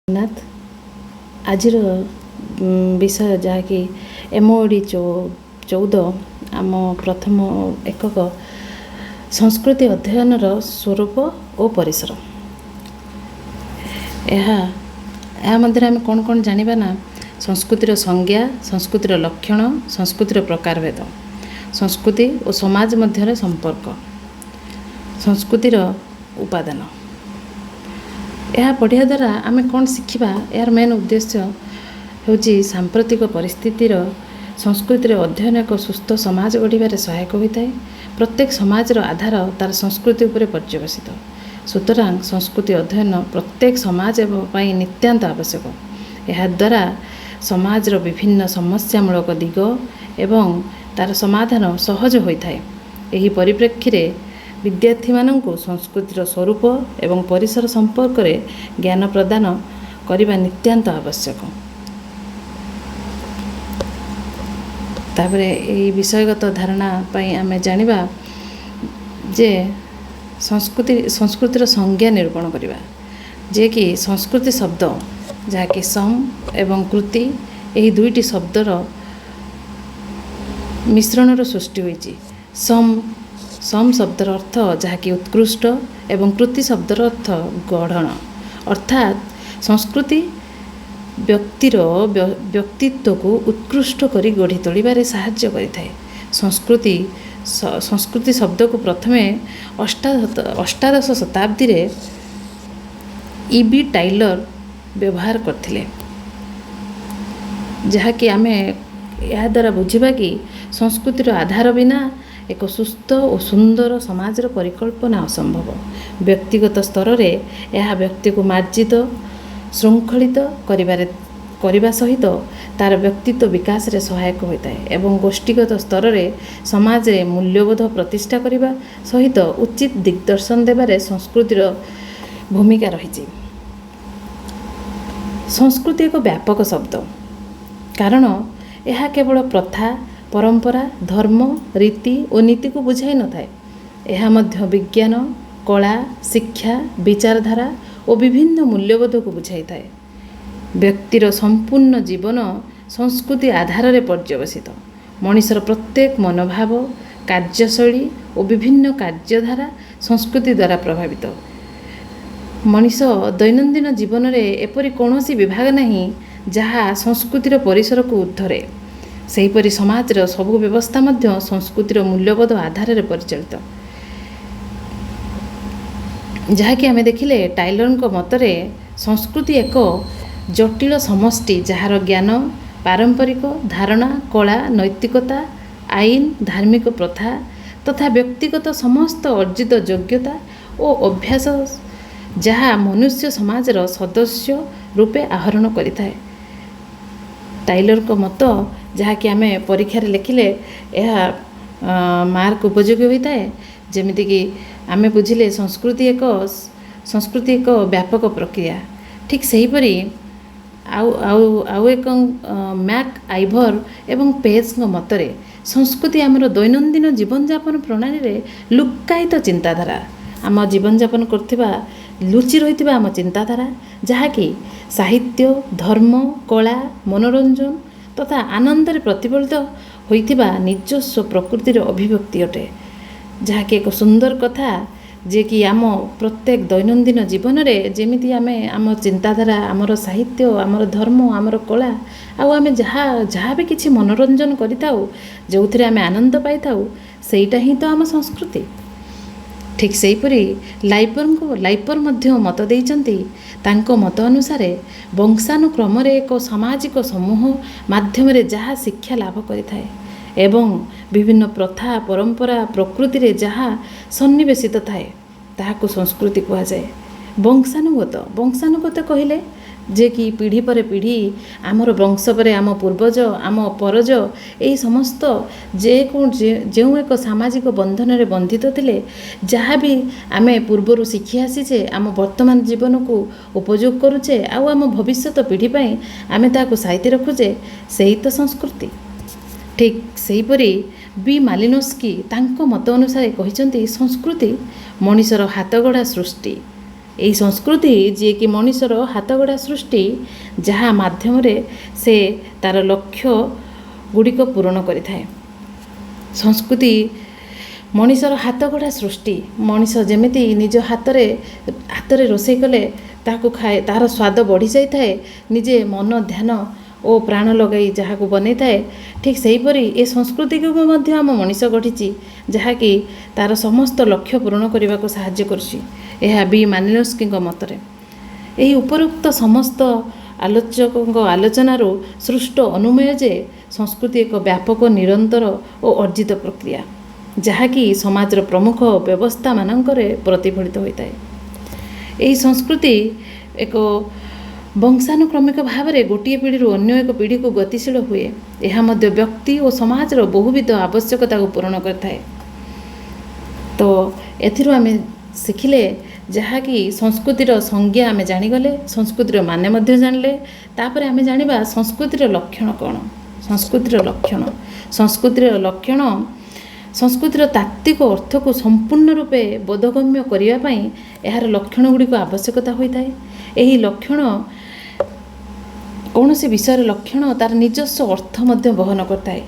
ଜଗନ୍ନାଥ। ଆଜିର ବିଷୟ ଯାହାକି ଏମ୍ ଓ ଡ଼ି 14, ଆମ ପ୍ରଥମ ଏକକ ସଂସ୍କୃତି ଅଧ୍ୟୟନର ସ୍ୱରୂପ ଓ ପରିସର। ଏହା ମଧ୍ୟରେ ଆମେ କ'ଣ କ'ଣ ଜାଣିବା ନା, ସଂସ୍କୃତିର ସଂଜ୍ଞା, ସଂସ୍କୃତିର ଲକ୍ଷଣ, ସଂସ୍କୃତିର ପ୍ରକାରଭେଦ, ସଂସ୍କୃତି ଓ ସମାଜ ମଧ୍ୟରେ ସମ୍ପର୍କ, ସଂସ୍କୃତିର ଉପାଦାନ। ଏହା ପଢ଼ିବା ଦ୍ୱାରା ଆମେ କ'ଣ ଶିଖିବା? ଏହାର ମେନ୍ ଉଦ୍ଦେଶ୍ୟ ହେଉଛି, ସାମ୍ପ୍ରତିକ ପରିସ୍ଥିତିର ସଂସ୍କୃତିର ଅଧ୍ୟୟନ ଏକ ସୁସ୍ଥ ସମାଜ ଗଢ଼ିବାରେ ସହାୟକ ହୋଇଥାଏ। ପ୍ରତ୍ୟେକ ସମାଜର ଆଧାର ତା'ର ସଂସ୍କୃତି ଉପରେ ପର୍ଯ୍ୟବସିତ। ସୁତରାଂ ସଂସ୍କୃତି ଅଧ୍ୟୟନ ପ୍ରତ୍ୟେକ ସମାଜ ପାଇଁ ନିତ୍ୟାନ୍ତ ଆବଶ୍ୟକ। ଏହାଦ୍ୱାରା ସମାଜର ବିଭିନ୍ନ ସମସ୍ୟାମୂଳକ ଦିଗ ଏବଂ ତା'ର ସମାଧାନ ସହଜ ହୋଇଥାଏ। ଏହି ପରିପ୍ରେକ୍ଷୀରେ ବିଦ୍ୟାର୍ଥୀମାନଙ୍କୁ ସଂସ୍କୃତିର ସ୍ୱରୂପ ଏବଂ ପରିସର ସମ୍ପର୍କରେ ଜ୍ଞାନ ପ୍ରଦାନ କରିବା ନିତ୍ୟାନ୍ତ ଆବଶ୍ୟକ। ତାପରେ ଏହି ବିଷୟଗତ ଧାରଣା ପାଇଁ ଆମେ ଜାଣିବା ଯେ ସଂସ୍କୃତିର ସଂଜ୍ଞା ନିରୂପଣ କରିବା, ଯିଏକି ସଂସ୍କୃତି ଶବ୍ଦ ଯାହାକି ସମ୍ ଏବଂ କୃତି, ଏହି ଦୁଇଟି ଶବ୍ଦର ମିଶ୍ରଣରୁ ସୃଷ୍ଟି ହୋଇଛି। ସମ୍ ଶବ୍ଦର ଅର୍ଥ ଯାହାକି ଉତ୍କୃଷ୍ଟ ଏବଂ କୃତି ଶବ୍ଦର ଅର୍ଥ ଗଢ଼ଣ। ଅର୍ଥାତ୍ ସଂସ୍କୃତି ବ୍ୟକ୍ତିର ବ୍ୟକ୍ତିତ୍ୱକୁ ଉତ୍କୃଷ୍ଟ କରି ଗଢ଼ି ତୋଳିବାରେ ସାହାଯ୍ୟ କରିଥାଏ। ସଂସ୍କୃତି ଶବ୍ଦକୁ ପ୍ରଥମେ 18 ଶତାବ୍ଦୀରେ ଇ ବି ଟାଇଲର ବ୍ୟବହାର କରିଥିଲେ, ଯାହାକି ଆମେ ଏହାଦ୍ୱାରା ବୁଝିବା କି ସଂସ୍କୃତିର ଆଧାର ବିନା ଏକ ସୁସ୍ଥ ଓ ସୁନ୍ଦର ସମାଜର ପରିକଳ୍ପନା ଅସମ୍ଭବ। ବ୍ୟକ୍ତିଗତ ସ୍ତରରେ ଏହା ବ୍ୟକ୍ତିକୁ ମାର୍ଜିତ, ଶୃଙ୍ଖଳିତ କରିବା ସହିତ ତା'ର ବ୍ୟକ୍ତିତ୍ୱ ବିକାଶରେ ସହାୟକ ହୋଇଥାଏ ଏବଂ ଗୋଷ୍ଠୀଗତ ସ୍ତରରେ ସମାଜରେ ମୂଲ୍ୟବୋଧ ପ୍ରତିଷ୍ଠା କରିବା ସହିତ ଉଚିତ ଦିଗ୍ଦର୍ଶନ ଦେବାରେ ସଂସ୍କୃତିର ଭୂମିକା ରହିଛି। ସଂସ୍କୃତି ଏକ ବ୍ୟାପକ ଶବ୍ଦ, କାରଣ ଏହା କେବଳ ପ୍ରଥା, ପରମ୍ପରା, ଧର୍ମ, ରୀତି ଓ ନୀତିକୁ ବୁଝାଇ ନଥାଏ। ଏହା ମଧ୍ୟ ବିଜ୍ଞାନ, କଳା, ଶିକ୍ଷା, ବିଚାରଧାରା ଓ ବିଭିନ୍ନ ମୂଲ୍ୟବୋଧକୁ ବୁଝାଇଥାଏ। ବ୍ୟକ୍ତିର ସମ୍ପୂର୍ଣ୍ଣ ଜୀବନ ସଂସ୍କୃତି ଆଧାରରେ ପର୍ଯ୍ୟବସିତ। ମଣିଷର ପ୍ରତ୍ୟେକ ମନୋଭାବ, କାର୍ଯ୍ୟଶୈଳୀ ଓ ବିଭିନ୍ନ କାର୍ଯ୍ୟଧାରା ସଂସ୍କୃତି ଦ୍ୱାରା ପ୍ରଭାବିତ। ମଣିଷ ଦୈନନ୍ଦିନ ଜୀବନରେ ଏପରି କୌଣସି ବିଭାଗ ନାହିଁ ଯାହା ସଂସ୍କୃତିର ପରିସରକୁ ଉର୍ଦ୍ଧ୍ୱରେ। ସେହିପରି ସମାଜର ସବୁ ବ୍ୟବସ୍ଥା ମଧ୍ୟ ସଂସ୍କୃତିର ମୂଲ୍ୟବୋଧ ଆଧାରରେ ପରିଚାଳିତ। ଯାହାକି ଆମେ ଦେଖିଲେ, ଟାଇଲରଙ୍କ ମତରେ ସଂସ୍କୃତି ଏକ ଜଟିଳ ସମଷ୍ଟି, ଯାହାର ଜ୍ଞାନ, ପାରମ୍ପରିକ ଧାରଣା, କଳା, ନୈତିକତା, ଆଇନ, ଧାର୍ମିକ ପ୍ରଥା ତଥା ବ୍ୟକ୍ତିଗତ ସମସ୍ତ ଅର୍ଜିତ ଯୋଗ୍ୟତା ଓ ଅଭ୍ୟାସ, ଯାହା ମନୁଷ୍ୟ ସମାଜର ସଦସ୍ୟ ରୂପେ ଆହରଣ କରିଥାଏ। ଟାଇଲରଙ୍କ ମତ, ଯାହାକି ଆମେ ପରୀକ୍ଷାରେ ଲେଖିଲେ ଏହା ମାର୍କ ଉପଯୋଗୀ ହୋଇଥାଏ। ଯେମିତିକି ଆମେ ବୁଝିଲେ, ସଂସ୍କୃତି ଏକ ବ୍ୟାପକ ପ୍ରକ୍ରିୟା। ଠିକ୍ ସେହିପରି ଆଉ ଏକ ମ୍ୟାକ୍ ଆଇଭର ଏବଂ ପେଜ୍ଙ୍କ ମତରେ ସଂସ୍କୃତି ଆମର ଦୈନନ୍ଦିନ ଜୀବନଯାପନ ପ୍ରଣାଳୀରେ ଲୁକ୍କାୟିତ ଚିନ୍ତାଧାରା, ଆମ ଜୀବନଯାପନ କରୁଥିବା ଲୁଚି ରହିଥିବା ଆମ ଚିନ୍ତାଧାରା, ଯାହାକି ସାହିତ୍ୟ, ଧର୍ମ, କଳା, ମନୋରଞ୍ଜନ ତଥା ଆନନ୍ଦରେ ପ୍ରତିଫଳିତ ହୋଇଥିବା ନିଜସ୍ୱ ପ୍ରକୃତିର ଅଭିବ୍ୟକ୍ତି ଅଟେ। ଯାହାକି ଏକ ସୁନ୍ଦର କଥା, ଯିଏକି ଆମ ପ୍ରତ୍ୟେକ ଦୈନନ୍ଦିନ ଜୀବନରେ ଯେମିତି ଆମେ ଆମ ଚିନ୍ତାଧାରା, ଆମର ସାହିତ୍ୟ, ଆମର ଧର୍ମ, ଆମର କଳା ଆଉ ଆମେ ଯାହା ଯାହା ବି କିଛି ମନୋରଞ୍ଜନ କରିଥାଉ, ଯେଉଁଥିରେ ଆମେ ଆନନ୍ଦ ପାଇଥାଉ, ସେଇଟା ହିଁ ତ ଆମ ସଂସ୍କୃତି। ଠିକ୍ ସେହିପରି ଲାଇପର ମଧ୍ୟ ମତ ଦେଇଛନ୍ତି। ତାଙ୍କ ମତ ଅନୁସାରେ ବଂଶାନୁକ୍ରମରେ ଏକ ସାମାଜିକ ସମୂହ ମାଧ୍ୟମରେ ଯାହା ଶିକ୍ଷା ଲାଭ କରିଥାଏ ଏବଂ ବିଭିନ୍ନ ପ୍ରଥା, ପରମ୍ପରା, ପ୍ରକୃତିରେ ଯାହା ସନ୍ନିବେଶିତ ଥାଏ, ତାହାକୁ ସଂସ୍କୃତି କୁହାଯାଏ। ବଂଶାନୁଗତ କହିଲେ ଯେ କି ପିଢ଼ି ପରେ ପିଢ଼ି, ଆମର ବଂଶ ପରେ ଆମ ପୂର୍ବଜ, ଆମ ପରଜ, ଏହି ସମସ୍ତ ଯେଉଁ ଏକ ସାମାଜିକ ବନ୍ଧନରେ ବନ୍ଧିତ ଥିଲେ, ଯାହା ବି ଆମେ ପୂର୍ବରୁ ଶିଖି ଆସିଛେ, ଆମ ବର୍ତ୍ତମାନ ଜୀବନକୁ ଉପଯୋଗ କରୁଛେ ଆଉ ଆମ ଭବିଷ୍ୟତ ପିଢ଼ି ପାଇଁ ଆମେ ତାହାକୁ ସାଇତି ରଖୁଛେ, ସେହି ତ ସଂସ୍କୃତି। ଠିକ୍ ସେହିପରି ବି ମାଲିନୋସ୍କି ତାଙ୍କ ମତ ଅନୁସାରେ କହିଛନ୍ତି, ସଂସ୍କୃତି ମଣିଷର ହାତଗଢ଼ା ସୃଷ୍ଟି। ଏହି ସଂସ୍କୃତି ଯିଏକି ମଣିଷର ହାତଗଢ଼ା ସୃଷ୍ଟି, ଯାହା ମାଧ୍ୟମରେ ସେ ତା'ର ଲକ୍ଷ୍ୟ ଗୁଡ଼ିକ ପୂରଣ କରିଥାଏ। ସଂସ୍କୃତି ମଣିଷର ହାତଗଢ଼ା ସୃଷ୍ଟି। ମଣିଷ ଯେମିତି ନିଜ ହାତରେ ରୋଷେଇ କଲେ ତାହାକୁ ଖାଏ, ତାହାର ସ୍ୱାଦ ବଢ଼ିଯାଇଥାଏ, ନିଜେ ମନ ଧ୍ୟାନ ଓ ପ୍ରାଣ ଲଗାଇ ଯାହାକୁ ବନେଇଥାଏ, ଠିକ୍ ସେହିପରି ଏ ସଂସ୍କୃତିକୁ ମଧ୍ୟ ଆମ ମଣିଷ ଗଢ଼ିଛି, ଯାହାକି ତା'ର ସମସ୍ତ ଲକ୍ଷ୍ୟ ପୂରଣ କରିବାକୁ ସାହାଯ୍ୟ କରୁଛି। ଏହା ବି ମାଲିନୋସ୍କିଙ୍କ ମତରେ। ଏହି ଉପରୋକ୍ତ ସମସ୍ତ ଆଲୋଚକଙ୍କ ଆଲୋଚନାରୁ ସୃଷ୍ଟ ଅନୁମେୟ ଯେ ସଂସ୍କୃତି ଏକ ବ୍ୟାପକ, ନିରନ୍ତର ଓ ଅର୍ଜିତ ପ୍ରକ୍ରିୟା, ଯାହାକି ସମାଜର ପ୍ରମୁଖ ବ୍ୟବସ୍ଥାମାନଙ୍କରେ ପ୍ରତିଫଳିତ ହୋଇଥାଏ। ଏହି ସଂସ୍କୃତି ଏକ ବଂଶାନୁକ୍ରମିକ ଭାବରେ ଗୋଟିଏ ପିଢ଼ିରୁ ଅନ୍ୟ ଏକ ପିଢ଼ିକୁ ଗତିଶୀଳ ହୁଏ। ଏହା ମଧ୍ୟ ବ୍ୟକ୍ତି ଓ ସମାଜର ବହୁବିଧ ଆବଶ୍ୟକତାକୁ ପୂରଣ କରିଥାଏ। ତ ଏଥିରୁ ଆମେ ଶିଖିଲେ ଯାହାକି ସଂସ୍କୃତିର ସଂଜ୍ଞା ଆମେ ଜାଣିଗଲେ, ସଂସ୍କୃତିର ମାନେ ମଧ୍ୟ ଜାଣିଲେ। ତାପରେ ଆମେ ଜାଣିବା ସଂସ୍କୃତିର ଲକ୍ଷଣ କ'ଣ। ସଂସ୍କୃତିର ଲକ୍ଷଣ, ସଂସ୍କୃତିର ତାତ୍ତ୍ୱିକ ଅର୍ଥକୁ ସମ୍ପୂର୍ଣ୍ଣ ରୂପେ ବୋଧଗମ୍ୟ କରିବା ପାଇଁ ଏହାର ଲକ୍ଷଣ ଗୁଡ଼ିକ ଆବଶ୍ୟକତା ହୋଇଥାଏ। ଏହି ଲକ୍ଷଣ, କୌଣସି ବିଷୟର ଲକ୍ଷଣ ତା'ର ନିଜସ୍ୱ ଅର୍ଥ ମଧ୍ୟ ବହନ କରିଥାଏ।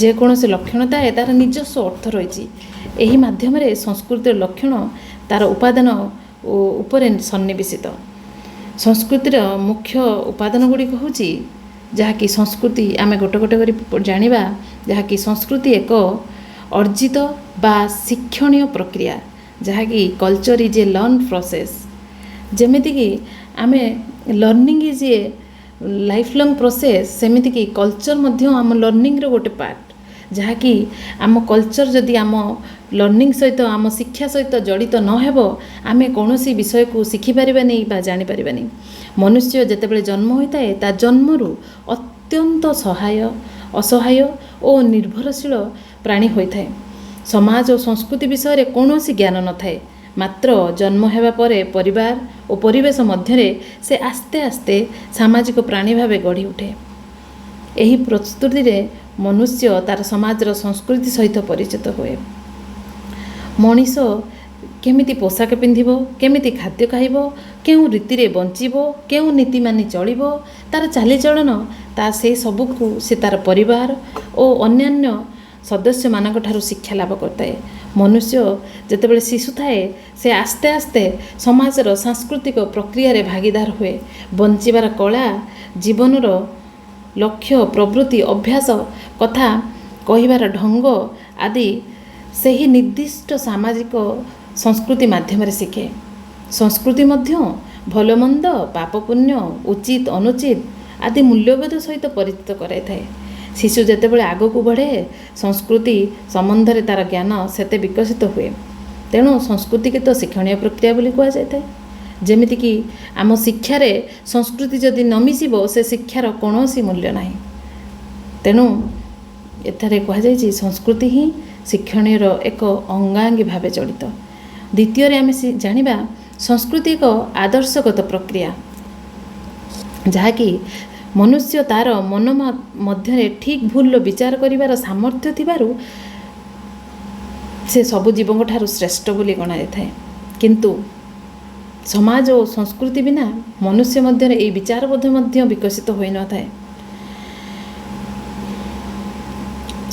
ଯେକୌଣସି ଲକ୍ଷଣ ଥାଏ, ତା'ର ନିଜସ୍ୱ ଅର୍ଥ ରହିଛି। ଏହି ମାଧ୍ୟମରେ ସଂସ୍କୃତିର ଲକ୍ଷଣ ତା'ର ଉପାଦାନ ଉପରେ ସନ୍ନିବେଶିତ। ସଂସ୍କୃତିର ମୁଖ୍ୟ ଉପାଦାନ ଗୁଡ଼ିକ ହେଉଛି ଯାହାକି ସଂସ୍କୃତି ଆମେ ଗୋଟେ ଗୋଟେ କରି ଜାଣିବା, ଯାହାକି ସଂସ୍କୃତି ଏକ ଅର୍ଜିତ ବା ଶିକ୍ଷଣୀୟ ପ୍ରକ୍ରିୟା, ଯାହାକି culture is a learn process। ଯେମିତିକି ଆମେ learning is a life long process, ସେମିତିକି କଲଚର୍ ମଧ୍ୟ ଆମ ଲର୍ଣ୍ଣିଂର ଗୋଟେ ପାର୍ଟ, ଯାହାକି ଆମ କଲଚର୍ ଯଦି ଆମ ଲର୍ଣ୍ଣିଂ ସହିତ, ଆମ ଶିକ୍ଷା ସହିତ ଜଡ଼ିତ ନ ହେବ, ଆମେ କୌଣସି ବିଷୟକୁ ଶିଖିପାରିବାନି ବା ଜାଣିପାରିବାନି। ମନୁଷ୍ୟ ଯେତେବେଳେ ଜନ୍ମ ହୋଇଥାଏ, ତା ଜନ୍ମରୁ ଅତ୍ୟନ୍ତ ସହାୟ, ଅସହାୟ ଓ ନିର୍ଭରଶୀଳ ପ୍ରାଣୀ ହୋଇଥାଏ। ସମାଜ ଓ ସଂସ୍କୃତି ବିଷୟରେ କୌଣସି ଜ୍ଞାନ ନଥାଏ। ମାତ୍ର ଜନ୍ମ ହେବା ପରେ ପରିବାର ଓ ପରିବେଶ ମଧ୍ୟରେ ସେ ଆସ୍ତେ ଆସ୍ତେ ସାମାଜିକ ପ୍ରାଣୀ ଭାବେ ଗଢ଼ି ଉଠେ। ଏହି ପ୍ରସ୍ତୁତିରେ ମନୁଷ୍ୟ ତା'ର ସମାଜର ସଂସ୍କୃତି ସହିତ ପରିଚିତ ହୁଏ। ମଣିଷ କେମିତି ପୋଷାକ ପିନ୍ଧିବ, କେମିତି ଖାଦ୍ୟ ଖାଇବ, କେଉଁ ରୀତିରେ ବଞ୍ଚିବ, କେଉଁ ନୀତି ମାନି ଚଳିବ, ତା'ର ଚାଲିଚଳନ, ତା ସେ ସବୁକୁ ସେ ତା'ର ପରିବାର ଓ ଅନ୍ୟାନ୍ୟ ସଦସ୍ୟମାନଙ୍କ ଠାରୁ ଶିକ୍ଷା ଲାଭ କରିଥାଏ। ମନୁଷ୍ୟ ଯେତେବେଳେ ଶିଶୁ ଥାଏ, ସେ ଆସ୍ତେ ଆସ୍ତେ ସମାଜର ସାଂସ୍କୃତିକ ପ୍ରକ୍ରିୟାରେ ଭାଗିଦାର ହୁଏ। ବଞ୍ଚିବାର କଳା, ଜୀବନର ଲକ୍ଷ୍ୟ, ପ୍ରବୃତ୍ତି, ଅଭ୍ୟାସ, କଥା କହିବାର ଢଙ୍ଗ ଆଦି ସେହି ନିର୍ଦ୍ଦିଷ୍ଟ ସାମାଜିକ ସଂସ୍କୃତି ମାଧ୍ୟମରେ ଶିଖେ। ସଂସ୍କୃତି ମଧ୍ୟ ଭଲମନ୍ଦ, ପାପ ପୁଣ୍ୟ, ଉଚିତ ଅନୁଚିତ ଆଦି ମୂଲ୍ୟବୋଧ ସହିତ ପରିଚିତ କରାଇଥାଏ। ଶିଶୁ ଯେତେବେଳେ ଆଗକୁ ବଢ଼େ, ସଂସ୍କୃତି ସମ୍ବନ୍ଧରେ ତା'ର ଜ୍ଞାନ ସେତେ ବିକଶିତ ହୁଏ। ତେଣୁ ସଂସ୍କୃତିକୁ ତ ଶିକ୍ଷଣୀୟ ପ୍ରକ୍ରିୟା ବୋଲି କୁହାଯାଇଥାଏ। ଯେମିତିକି ଆମ ଶିକ୍ଷାରେ ସଂସ୍କୃତି ଯଦି ନ ମିଶିବ, ସେ ଶିକ୍ଷାର କୌଣସି ମୂଲ୍ୟ ନାହିଁ। ତେଣୁ ଏଠାରେ କୁହାଯାଇଛି, ସଂସ୍କୃତି ହିଁ ଶିକ୍ଷଣୀୟର ଏକ ଅଙ୍ଗାଙ୍ଗୀ ଭାବେ ଜଡ଼ିତ। ଦ୍ୱିତୀୟରେ ଆମେ ଜାଣିବା, ସଂସ୍କୃତି ଏକ ଆଦର୍ଶଗତ ପ୍ରକ୍ରିୟା, ଯାହାକି ମନୁଷ୍ୟ ତା'ର ମନ ମଧ୍ୟରେ ଠିକ୍ ଭୁଲର ବିଚାର କରିବାର ସାମର୍ଥ୍ୟ ଥିବାରୁ ସେ ସବୁ ଜୀବଙ୍କ ଠାରୁ ଶ୍ରେଷ୍ଠ ବୋଲି ଗଣାଯାଇଥାଏ। କିନ୍ତୁ ସମାଜ ଓ ସଂସ୍କୃତି ବିନା ମନୁଷ୍ୟ ମଧ୍ୟରେ ଏହି ବିଚାରବୋଧ ମଧ୍ୟ ବିକଶିତ ହୋଇନଥାଏ।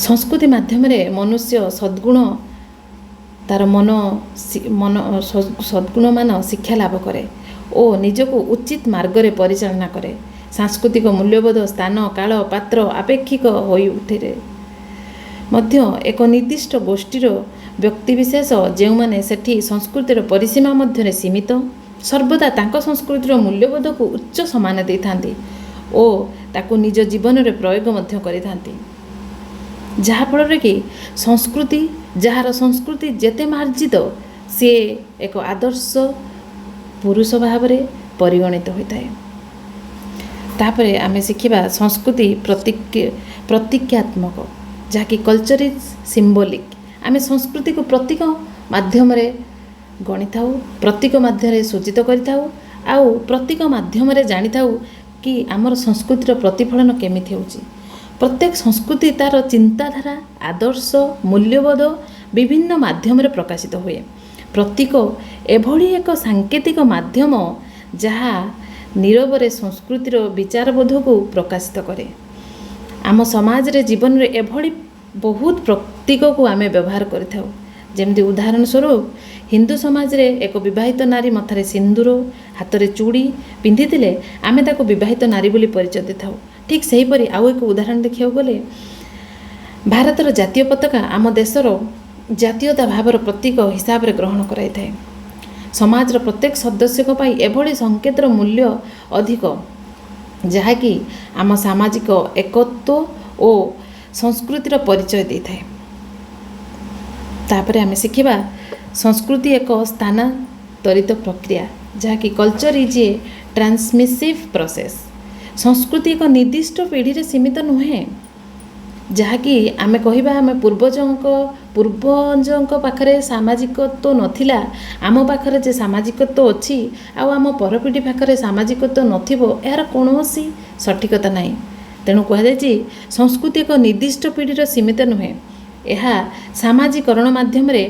ସଂସ୍କୃତି ମାଧ୍ୟମରେ ମନୁଷ୍ୟ ସଦ୍ଗୁଣ ତା'ର ମନ ସଦ୍ଗୁଣମାନ ଶିକ୍ଷା ଲାଭ କରେ ଓ ନିଜକୁ ଉଚିତ ମାର୍ଗରେ ପରିଚାଳନା କରେ। ସାଂସ୍କୃତିକ ମୂଲ୍ୟବୋଧ ସ୍ଥାନ, କାଳ, ପାତ୍ର ଆପେକ୍ଷିକ ହୋଇ ଉଠିରେ ମଧ୍ୟ ଏକ ନିର୍ଦ୍ଦିଷ୍ଟ ଗୋଷ୍ଠୀର ବ୍ୟକ୍ତିବିଶେଷ, ଯେଉଁମାନେ ସେଠି ସଂସ୍କୃତିର ପରିସୀମା ମଧ୍ୟରେ ସୀମିତ, ସର୍ବଦା ତାଙ୍କ ସଂସ୍କୃତିର ମୂଲ୍ୟବୋଧକୁ ଉଚ୍ଚ ସମ୍ମାନ ଦେଇଥାନ୍ତି ଓ ତାକୁ ନିଜ ଜୀବନରେ ପ୍ରୟୋଗ ମଧ୍ୟ କରିଥାନ୍ତି। ଯାହାଫଳରେ କି ସଂସ୍କୃତି, ଯାହାର ସଂସ୍କୃତି ଯେତେ ମାର୍ଜିତ, ସିଏ ଏକ ଆଦର୍ଶ ପୁରୁଷ ଭାବରେ ପରିଗଣିତ ହୋଇଥାଏ। ତାପରେ ଆମେ ଶିଖିବା ସଂସ୍କୃତି ପ୍ରତୀକାତ୍ମକ, ଯାହାକି culture is symbolic। ଆମେ ସଂସ୍କୃତିକୁ ପ୍ରତୀକ ମାଧ୍ୟମରେ ଗଣିଥାଉ, ପ୍ରତୀକ ମାଧ୍ୟମରେ ସୂଚିତ କରିଥାଉ ଆଉ ପ୍ରତୀକ ମାଧ୍ୟମରେ ଜାଣିଥାଉ କି ଆମର ସଂସ୍କୃତିର ପ୍ରତିଫଳନ କେମିତି ହେଉଛି। ପ୍ରତ୍ୟେକ ସଂସ୍କୃତି ତା'ର ଚିନ୍ତାଧାରା, ଆଦର୍ଶ, ମୂଲ୍ୟବୋଧ ବିଭିନ୍ନ ମାଧ୍ୟମରେ ପ୍ରକାଶିତ ହୁଏ। ପ୍ରତୀକ ଏଭଳି ଏକ ସାଙ୍କେତିକ ମାଧ୍ୟମ ଯାହା ନୀରବରେ ସଂସ୍କୃତିର ବିଚାରବୋଧକୁ ପ୍ରକାଶିତ କରେ। ଆମ ସମାଜରେ ଜୀବନରେ ଏଭଳି ବହୁତ ପ୍ରତୀକକୁ ଆମେ ବ୍ୟବହାର କରିଥାଉ। ଯେମିତି ଉଦାହରଣ ସ୍ୱରୂପ, ହିନ୍ଦୁ ସମାଜରେ ଏକ ବିବାହିତ ନାରୀ ମଥାରେ ସିନ୍ଦୁର, ହାତରେ ଚୁଡ଼ି ପିନ୍ଧିଥିଲେ ଆମେ ତାକୁ ବିବାହିତ ନାରୀ ବୋଲି ପରିଚୟ ଦେଇଥାଉ। ଠିକ୍ ସେହିପରି ଆଉ ଏକ ଉଦାହରଣ ଦେଖିବାକୁ ଗଲେ, ଭାରତର ଜାତୀୟ ପତାକା ଆମ ଦେଶର ଜାତୀୟତା ଭାବର ପ୍ରତୀକ ହିସାବରେ ଗ୍ରହଣ କରାଯାଇଥାଏ। ସମାଜର ପ୍ରତ୍ୟେକ ସଦସ୍ୟଙ୍କ ପାଇଁ ଏଭଳି ସଂକେତର ମୂଲ୍ୟ ଅଧିକ, ଯାହାକି ଆମ ସାମାଜିକ ଏକତ୍ୱ ଓ ସଂସ୍କୃତିର ପରିଚୟ ଦେଇଥାଏ। ତାପରେ ଆମେ ଶିଖିବା ସଂସ୍କୃତି ଏକ ସ୍ଥାନାନ୍ତରିତ ପ୍ରକ୍ରିୟା, ଯାହାକି culture is a transmissive process. ସଂସ୍କୃତି ଏକ ନିର୍ଦ୍ଦିଷ୍ଟ ପିଢ଼ିରେ ସୀମିତ ନୁହେଁ, ଯାହାକି ଆମେ କହିବା ଆମେ ପୂର୍ବଜଙ୍କ ପାଖରେ ସାମାଜିକତ୍ୱ ନଥିଲା, ଆମ ପାଖରେ ଯେ ସାମାଜିକତ୍ୱ ଅଛି ଆଉ ଆମ ପରପିଢ଼ି ପାଖରେ ସାମାଜିକତ୍ୱ ନଥିବ, ଏହାର କୌଣସି ସଠିକତା ନାହିଁ। ତେଣୁ କୁହାଯାଇଛି ସଂସ୍କୃତି ଏକ ନିର୍ଦ୍ଦିଷ୍ଟ ପିଢ଼ିର ସୀମିତ ନୁହେଁ। ଏହା ସାମାଜିକରଣ ମାଧ୍ୟମରେ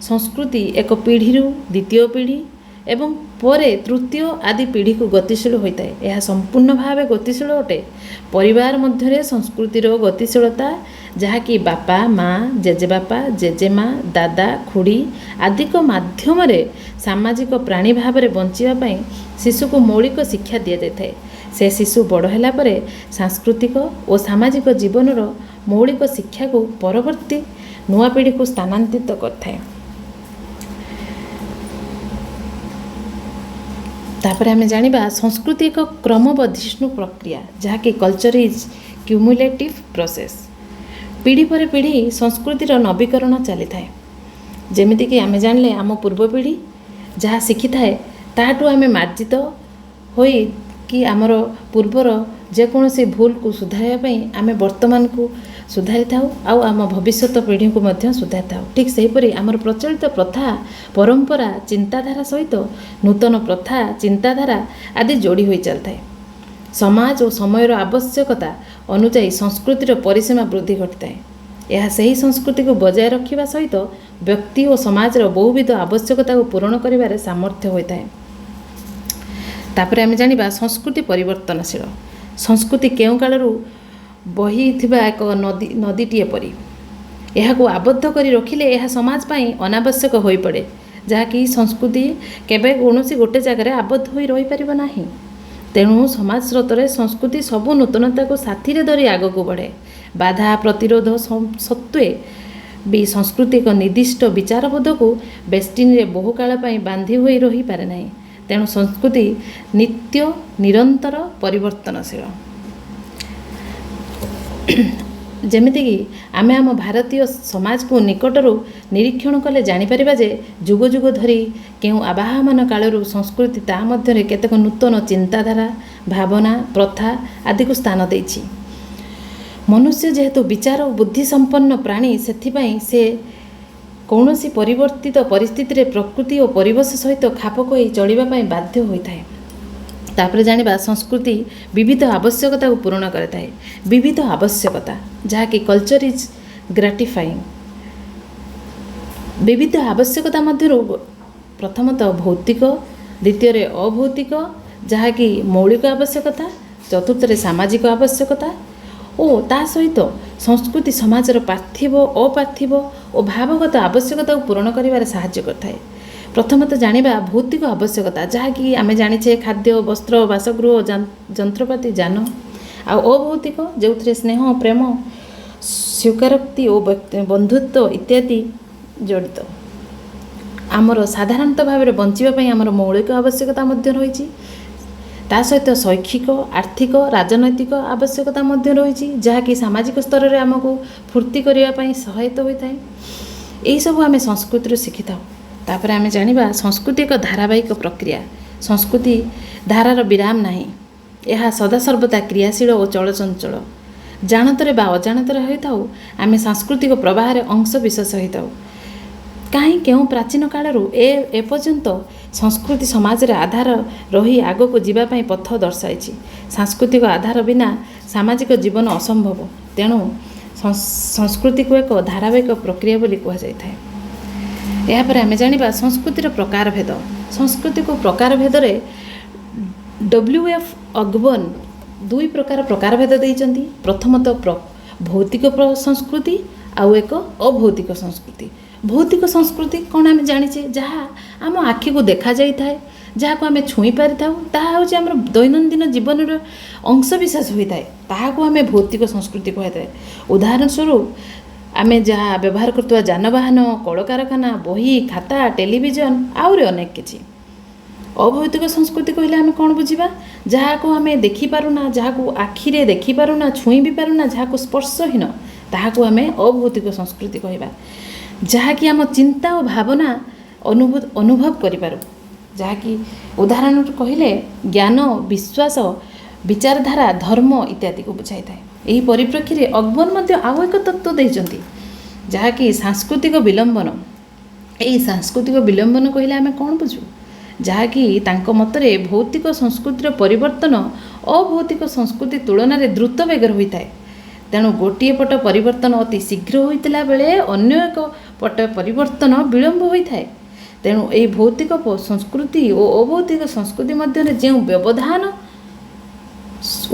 ସଂସ୍କୃତି ଏକ ପିଢ଼ିରୁ ଦ୍ୱିତୀୟ ପିଢ଼ି ଏବଂ ପରେ ତୃତୀୟ ଆଦି ପିଢ଼ିକୁ ଗତିଶୀଳ ହୋଇଥାଏ। ଏହା ସମ୍ପୂର୍ଣ୍ଣ ଭାବେ ଗତିଶୀଳ ଅଟେ। ପରିବାର ମଧ୍ୟରେ ସଂସ୍କୃତିର ଗତିଶୀଳତା, ଯାହାକି ବାପା, ମା, ଜେଜେବାପା, ଜେଜେମା, ଦାଦା, ଖୁଡ଼ୀ ଆଦିଙ୍କ ମାଧ୍ୟମରେ ସାମାଜିକ ପ୍ରାଣୀ ଭାବରେ ବଞ୍ଚିବା ପାଇଁ ଶିଶୁକୁ ମୌଳିକ ଶିକ୍ଷା ଦିଆଯାଇଥାଏ। ସେ ଶିଶୁ ବଡ଼ ହେଲା ପରେ ସାଂସ୍କୃତିକ ଓ ସାମାଜିକ ଜୀବନର ମୌଳିକ ଶିକ୍ଷାକୁ ପରବର୍ତ୍ତୀ ନୂଆ ପିଢ଼ିକୁ ସ୍ଥାନାନ୍ତରିତ କରିଥାଏ। ତାପରେ ଆମେ ଜାଣିବା ସଂସ୍କୃତି ଏକ କ୍ରମବର୍ଦ୍ଧିଷ୍ଣୁ ପ୍ରକ୍ରିୟା, ଯାହାକି କଲଚର is cumulative process. ପିଢ଼ି ପରେ ପିଢ଼ି ସଂସ୍କୃତିର ନବୀକରଣ ଚାଲିଥାଏ। ଯେମିତିକି ଆମେ ଜାଣିଲେ, ଆମ ପୂର୍ବ ପିଢ଼ି ଯାହା ଶିଖିଥାଏ ତାହାଠୁ ଆମେ ମାର୍ଜିତ ହୋଇ କି ଆମର ପୂର୍ବର ଯେକୌଣସି ଭୁଲକୁ ସୁଧାରିବା ପାଇଁ ଆମେ ବର୍ତ୍ତମାନକୁ ସୁଧାରିଥାଉ ଆଉ ଆମ ଭବିଷ୍ୟତ ପିଢ଼ିକୁ ମଧ୍ୟ ସୁଧାରିଥାଉ। ଠିକ୍ ସେହିପରି ଆମର ପ୍ରଚଳିତ ପ୍ରଥା, ପରମ୍ପରା, ଚିନ୍ତାଧାରା ସହିତ ନୂତନ ପ୍ରଥା, ଚିନ୍ତାଧାରା ଆଦି ଯୋଡ଼ି ହୋଇ ଚାଲିଥାଏ। ସମାଜ ଓ ସମୟର ଆବଶ୍ୟକତା ଅନୁଯାୟୀ ସଂସ୍କୃତିର ପରିସୀମା ବୃଦ୍ଧି ଘଟିଥାଏ। ଏହା ସେହି ସଂସ୍କୃତିକୁ ବଜାୟ ରଖିବା ସହିତ ବ୍ୟକ୍ତି ଓ ସମାଜର ବହୁବିଧ ଆବଶ୍ୟକତାକୁ ପୂରଣ କରିବାରେ ସାମର୍ଥ୍ୟ ହୋଇଥାଏ। ତାପରେ ଆମେ ଜାଣିବା ସଂସ୍କୃତି ପରିବର୍ତ୍ତନଶୀଳ। ସଂସ୍କୃତି କେଉଁ କାଳରୁ ବହିଥିବା ଏକ ନଦୀଟିଏ ପରି। ଏହାକୁ ଆବଦ୍ଧ କରି ରଖିଲେ ଏହା ସମାଜ ପାଇଁ ଅନାବଶ୍ୟକ ହୋଇପଡ଼େ, ଯାହାକି ସଂସ୍କୃତି କେବେ କୌଣସି ଗୋଟେ ଜାଗାରେ ଆବଦ୍ଧ ହୋଇ ରହିପାରିବ ନାହିଁ। ତେଣୁ ସମାଜ ସ୍ରୋତରେ ସଂସ୍କୃତି ସବୁ ନୂତନତାକୁ ସାଥିରେ ଧରି ଆଗକୁ ବଢ଼େ। ବାଧା ପ୍ରତିରୋଧ ସତ୍ତ୍ୱେ ବି ସଂସ୍କୃତି ଏକ ନିର୍ଦ୍ଦିଷ୍ଟ ବିଚାରବୋଧକୁ ବେଷ୍ଟିନୀରେ ବହୁକାଳ ପାଇଁ ବାନ୍ଧି ହୋଇ ରହିପାରେ ନାହିଁ। ତେଣୁ ସଂସ୍କୃତି ନିତ୍ୟ ନିରନ୍ତର ପରିବର୍ତ୍ତନଶୀଳ। ଯେମିତିକି ଆମେ ଆମ ଭାରତୀୟ ସମାଜକୁ ନିକଟରୁ ନିରୀକ୍ଷଣ କଲେ ଜାଣିପାରିବା ଯେ ଯୁଗ ଯୁଗ ଧରି କେଉଁ ଆବାହମାନ କାଳରୁ ସଂସ୍କୃତି ତା ମଧ୍ୟରେ କେତେକ ନୂତନ ଚିନ୍ତାଧାରା, ଭାବନା, ପ୍ରଥା ଆଦିକୁ ସ୍ଥାନ ଦେଇଛି। ମନୁଷ୍ୟ ଯେହେତୁ ବିଚାର ଓ ବୁଦ୍ଧି ସମ୍ପନ୍ନ ପ୍ରାଣୀ, ସେଥିପାଇଁ ସେ କୌଣସି ପରିବର୍ତ୍ତିତ ପରିସ୍ଥିତିରେ ପ୍ରକୃତି ଓ ପରିବେଶ ସହିତ ଖାପ ଖୁଆଇ ଚଳିବା ପାଇଁ ବାଧ୍ୟ ହୋଇଥାଏ। ତାପରେ ଜାଣିବା ସଂସ୍କୃତି ବିବିଧ ଆବଶ୍ୟକତାକୁ ପୂରଣ କରିଥାଏ। ବିବିଧ ଆବଶ୍ୟକତା, ଯାହାକି କଲଚର is ଗ୍ରାଟିଫାଇଂ। ବିବିଧ ଆବଶ୍ୟକତା ମଧ୍ୟରୁ ପ୍ରଥମତଃ ଭୌତିକ, ଦ୍ୱିତୀୟରେ ଅଭୌତିକ ଯାହାକି ମୌଳିକ ଆବଶ୍ୟକତା, ଚତୁର୍ଥରେ ସାମାଜିକ ଆବଶ୍ୟକତା ଓ ତା ସହିତ ସଂସ୍କୃତି ସମାଜର ପାର୍ଥିବ, ଅପାର୍ଥିବ ଓ ଭାବଗତ ଆବଶ୍ୟକତାକୁ ପୂରଣ କରିବାରେ ସାହାଯ୍ୟ କରିଥାଏ। ପ୍ରଥମତଃ ଜାଣିବା ଭୌତିକ ଆବଶ୍ୟକତା, ଯାହାକି ଆମେ ଜାଣିଛେ ଖାଦ୍ୟ, ବସ୍ତ୍ର, ବାସଗୃହ, ଯନ୍ତ୍ରପାତି, ଯାନ। ଆଉ ଅଭୌତିକ, ଯେଉଁଥିରେ ସ୍ନେହ, ପ୍ରେମ, ସ୍ୱୀକାରୋକ୍ତି ଓ ବନ୍ଧୁତ୍ୱ ଇତ୍ୟାଦି ଜଡ଼ିତ। ଆମର ସାଧାରଣତଃ ଭାବରେ ବଞ୍ଚିବା ପାଇଁ ଆମର ମୌଳିକ ଆବଶ୍ୟକତା ମଧ୍ୟ ରହିଛି। ତା ସହିତ ଶୈକ୍ଷିକ, ଆର୍ଥିକ, ରାଜନୈତିକ ଆବଶ୍ୟକତା ମଧ୍ୟ ରହିଛି, ଯାହାକି ସାମାଜିକ ସ୍ତରରେ ଆମକୁ ଫୁର୍ତ୍ତି କରିବା ପାଇଁ ସହାୟତ ହୋଇଥାଏ। ଏହିସବୁ ଆମେ ସଂସ୍କୃତିରୁ ଶିଖିଥାଉ। ତାପରେ ଆମେ ଜାଣିବା ସଂସ୍କୃତି ଏକ ଧାରାବାହିକ ପ୍ରକ୍ରିୟା। ସଂସ୍କୃତି ଧାରାର ବିରାମ ନାହିଁ। ଏହା ସଦାସର୍ବଦା କ୍ରିୟାଶୀଳ ଓ ଚଳଚଞ୍ଚଳ। ଜାଣତରେ ବା ଅଜାଣତରେ ହୋଇଥାଉ, ଆମେ ସାଂସ୍କୃତିକ ପ୍ରବାହରେ ଅଂଶ ବିଶେଷ ହୋଇଥାଉ। କାହିଁ କେଉଁ ପ୍ରାଚୀନ କାଳରୁ ଏପର୍ଯ୍ୟନ୍ତ ସଂସ୍କୃତି ସମାଜରେ ଆଧାର ରହି ଆଗକୁ ଯିବା ପାଇଁ ପଥ ଦର୍ଶାଇଛି। ସାଂସ୍କୃତିକ ଆଧାର ବିନା ସାମାଜିକ ଜୀବନ ଅସମ୍ଭବ। ତେଣୁ ସଂସ୍କୃତିକୁ ଏକ ଧାରାବାହିକ ପ୍ରକ୍ରିୟା ବୋଲି କୁହାଯାଇଥାଏ। ଏହାପରେ ଆମେ ଜାଣିବା ସଂସ୍କୃତିର ପ୍ରକାରଭେଦ। ସଂସ୍କୃତିକୁ ପ୍ରକାରଭେଦରେ ଡବ୍ଲ୍ୟୁ ଏଫ୍ ଅଗବନ୍ ଦୁଇ ପ୍ରକାର ପ୍ରକାରଭେଦ ଦେଇଛନ୍ତି। ପ୍ରଥମତଃ ଭୌତିକ ସଂସ୍କୃତି ଆଉ ଏକ ଅଭୌତିକ ସଂସ୍କୃତି। ଭୌତିକ ସଂସ୍କୃତି କ'ଣ ଆମେ ଜାଣିଛେ, ଯାହା ଆମ ଆଖିକୁ ଦେଖାଯାଇଥାଏ, ଯାହାକୁ ଆମେ ଛୁଇଁ ପାରିଥାଉ, ତାହା ହେଉଛି ଆମର ଦୈନନ୍ଦିନ ଜୀବନର ଅଂଶବିଶେଷ ହୋଇଥାଏ, ତାହାକୁ ଆମେ ଭୌତିକ ସଂସ୍କୃତି କୁହାଯାଇଥାଏ। ଉଦାହରଣ ସ୍ୱରୂପ ଆମେ ଯାହା ବ୍ୟବହାର କରୁଥିବା ଯାନବାହନ, କଳକାରଖାନା, ବହି ଖାତା, ଟେଲିଭିଜନ, ଆହୁରି ଅନେକ କିଛି। ଅଭୌତିକ ସଂସ୍କୃତି କହିଲେ ଆମେ କ'ଣ ବୁଝିବା? ଯାହାକୁ ଆମେ ଦେଖିପାରୁନା, ଯାହାକୁ ଆଖିରେ ଦେଖିପାରୁନା, ଛୁଇଁ ବି ପାରୁନା, ଯାହାକୁ ସ୍ପର୍ଶହୀନ, ତାହାକୁ ଆମେ ଅଭୌତିକ ସଂସ୍କୃତି କହିବା। ଯାହାକି ଆମ ଚିନ୍ତା ଓ ଭାବନା ଅନୁଭବ କରିପାରୁ, ଯାହାକି ଉଦାହରଣ କହିଲେ ଜ୍ଞାନ, ବିଶ୍ୱାସ, ବିଚାରଧାରା, ଧର୍ମ ଇତ୍ୟାଦିକୁ ବୁଝାଇଥାଏ। ଏହି ପରିପ୍ରେକ୍ଷୀରେ ଅଗବନ ମଧ୍ୟ ଆଉ ଏକ ତତ୍ତ୍ୱ ଦେଇଛନ୍ତି, ଯାହାକି ସାଂସ୍କୃତିକ ବିଲମ୍ବନ। ଏହି ସାଂସ୍କୃତିକ ବିଲମ୍ବନ କହିଲେ ଆମେ କ'ଣ ବୁଝୁ? ଯାହାକି ତାଙ୍କ ମତରେ ଭୌତିକ ସଂସ୍କୃତିର ପରିବର୍ତ୍ତନ ଅଭୌତିକ ସଂସ୍କୃତି ତୁଳନାରେ ଦ୍ରୁତ ବେଗରେ ହୋଇଥାଏ। ତେଣୁ ଗୋଟିଏ ପଟ ପରିବର୍ତ୍ତନ ଅତି ଶୀଘ୍ର ହୋଇଥିଲା ବେଳେ ଅନ୍ୟ ଏକ ପଟ ପରିବର୍ତ୍ତନ ବିଳମ୍ବ ହୋଇଥାଏ। ତେଣୁ ଏହି ଭୌତିକ ସଂସ୍କୃତି ଓ ଅଭୌତିକ ସଂସ୍କୃତି ମଧ୍ୟରେ ଯେଉଁ ବ୍ୟବଧାନ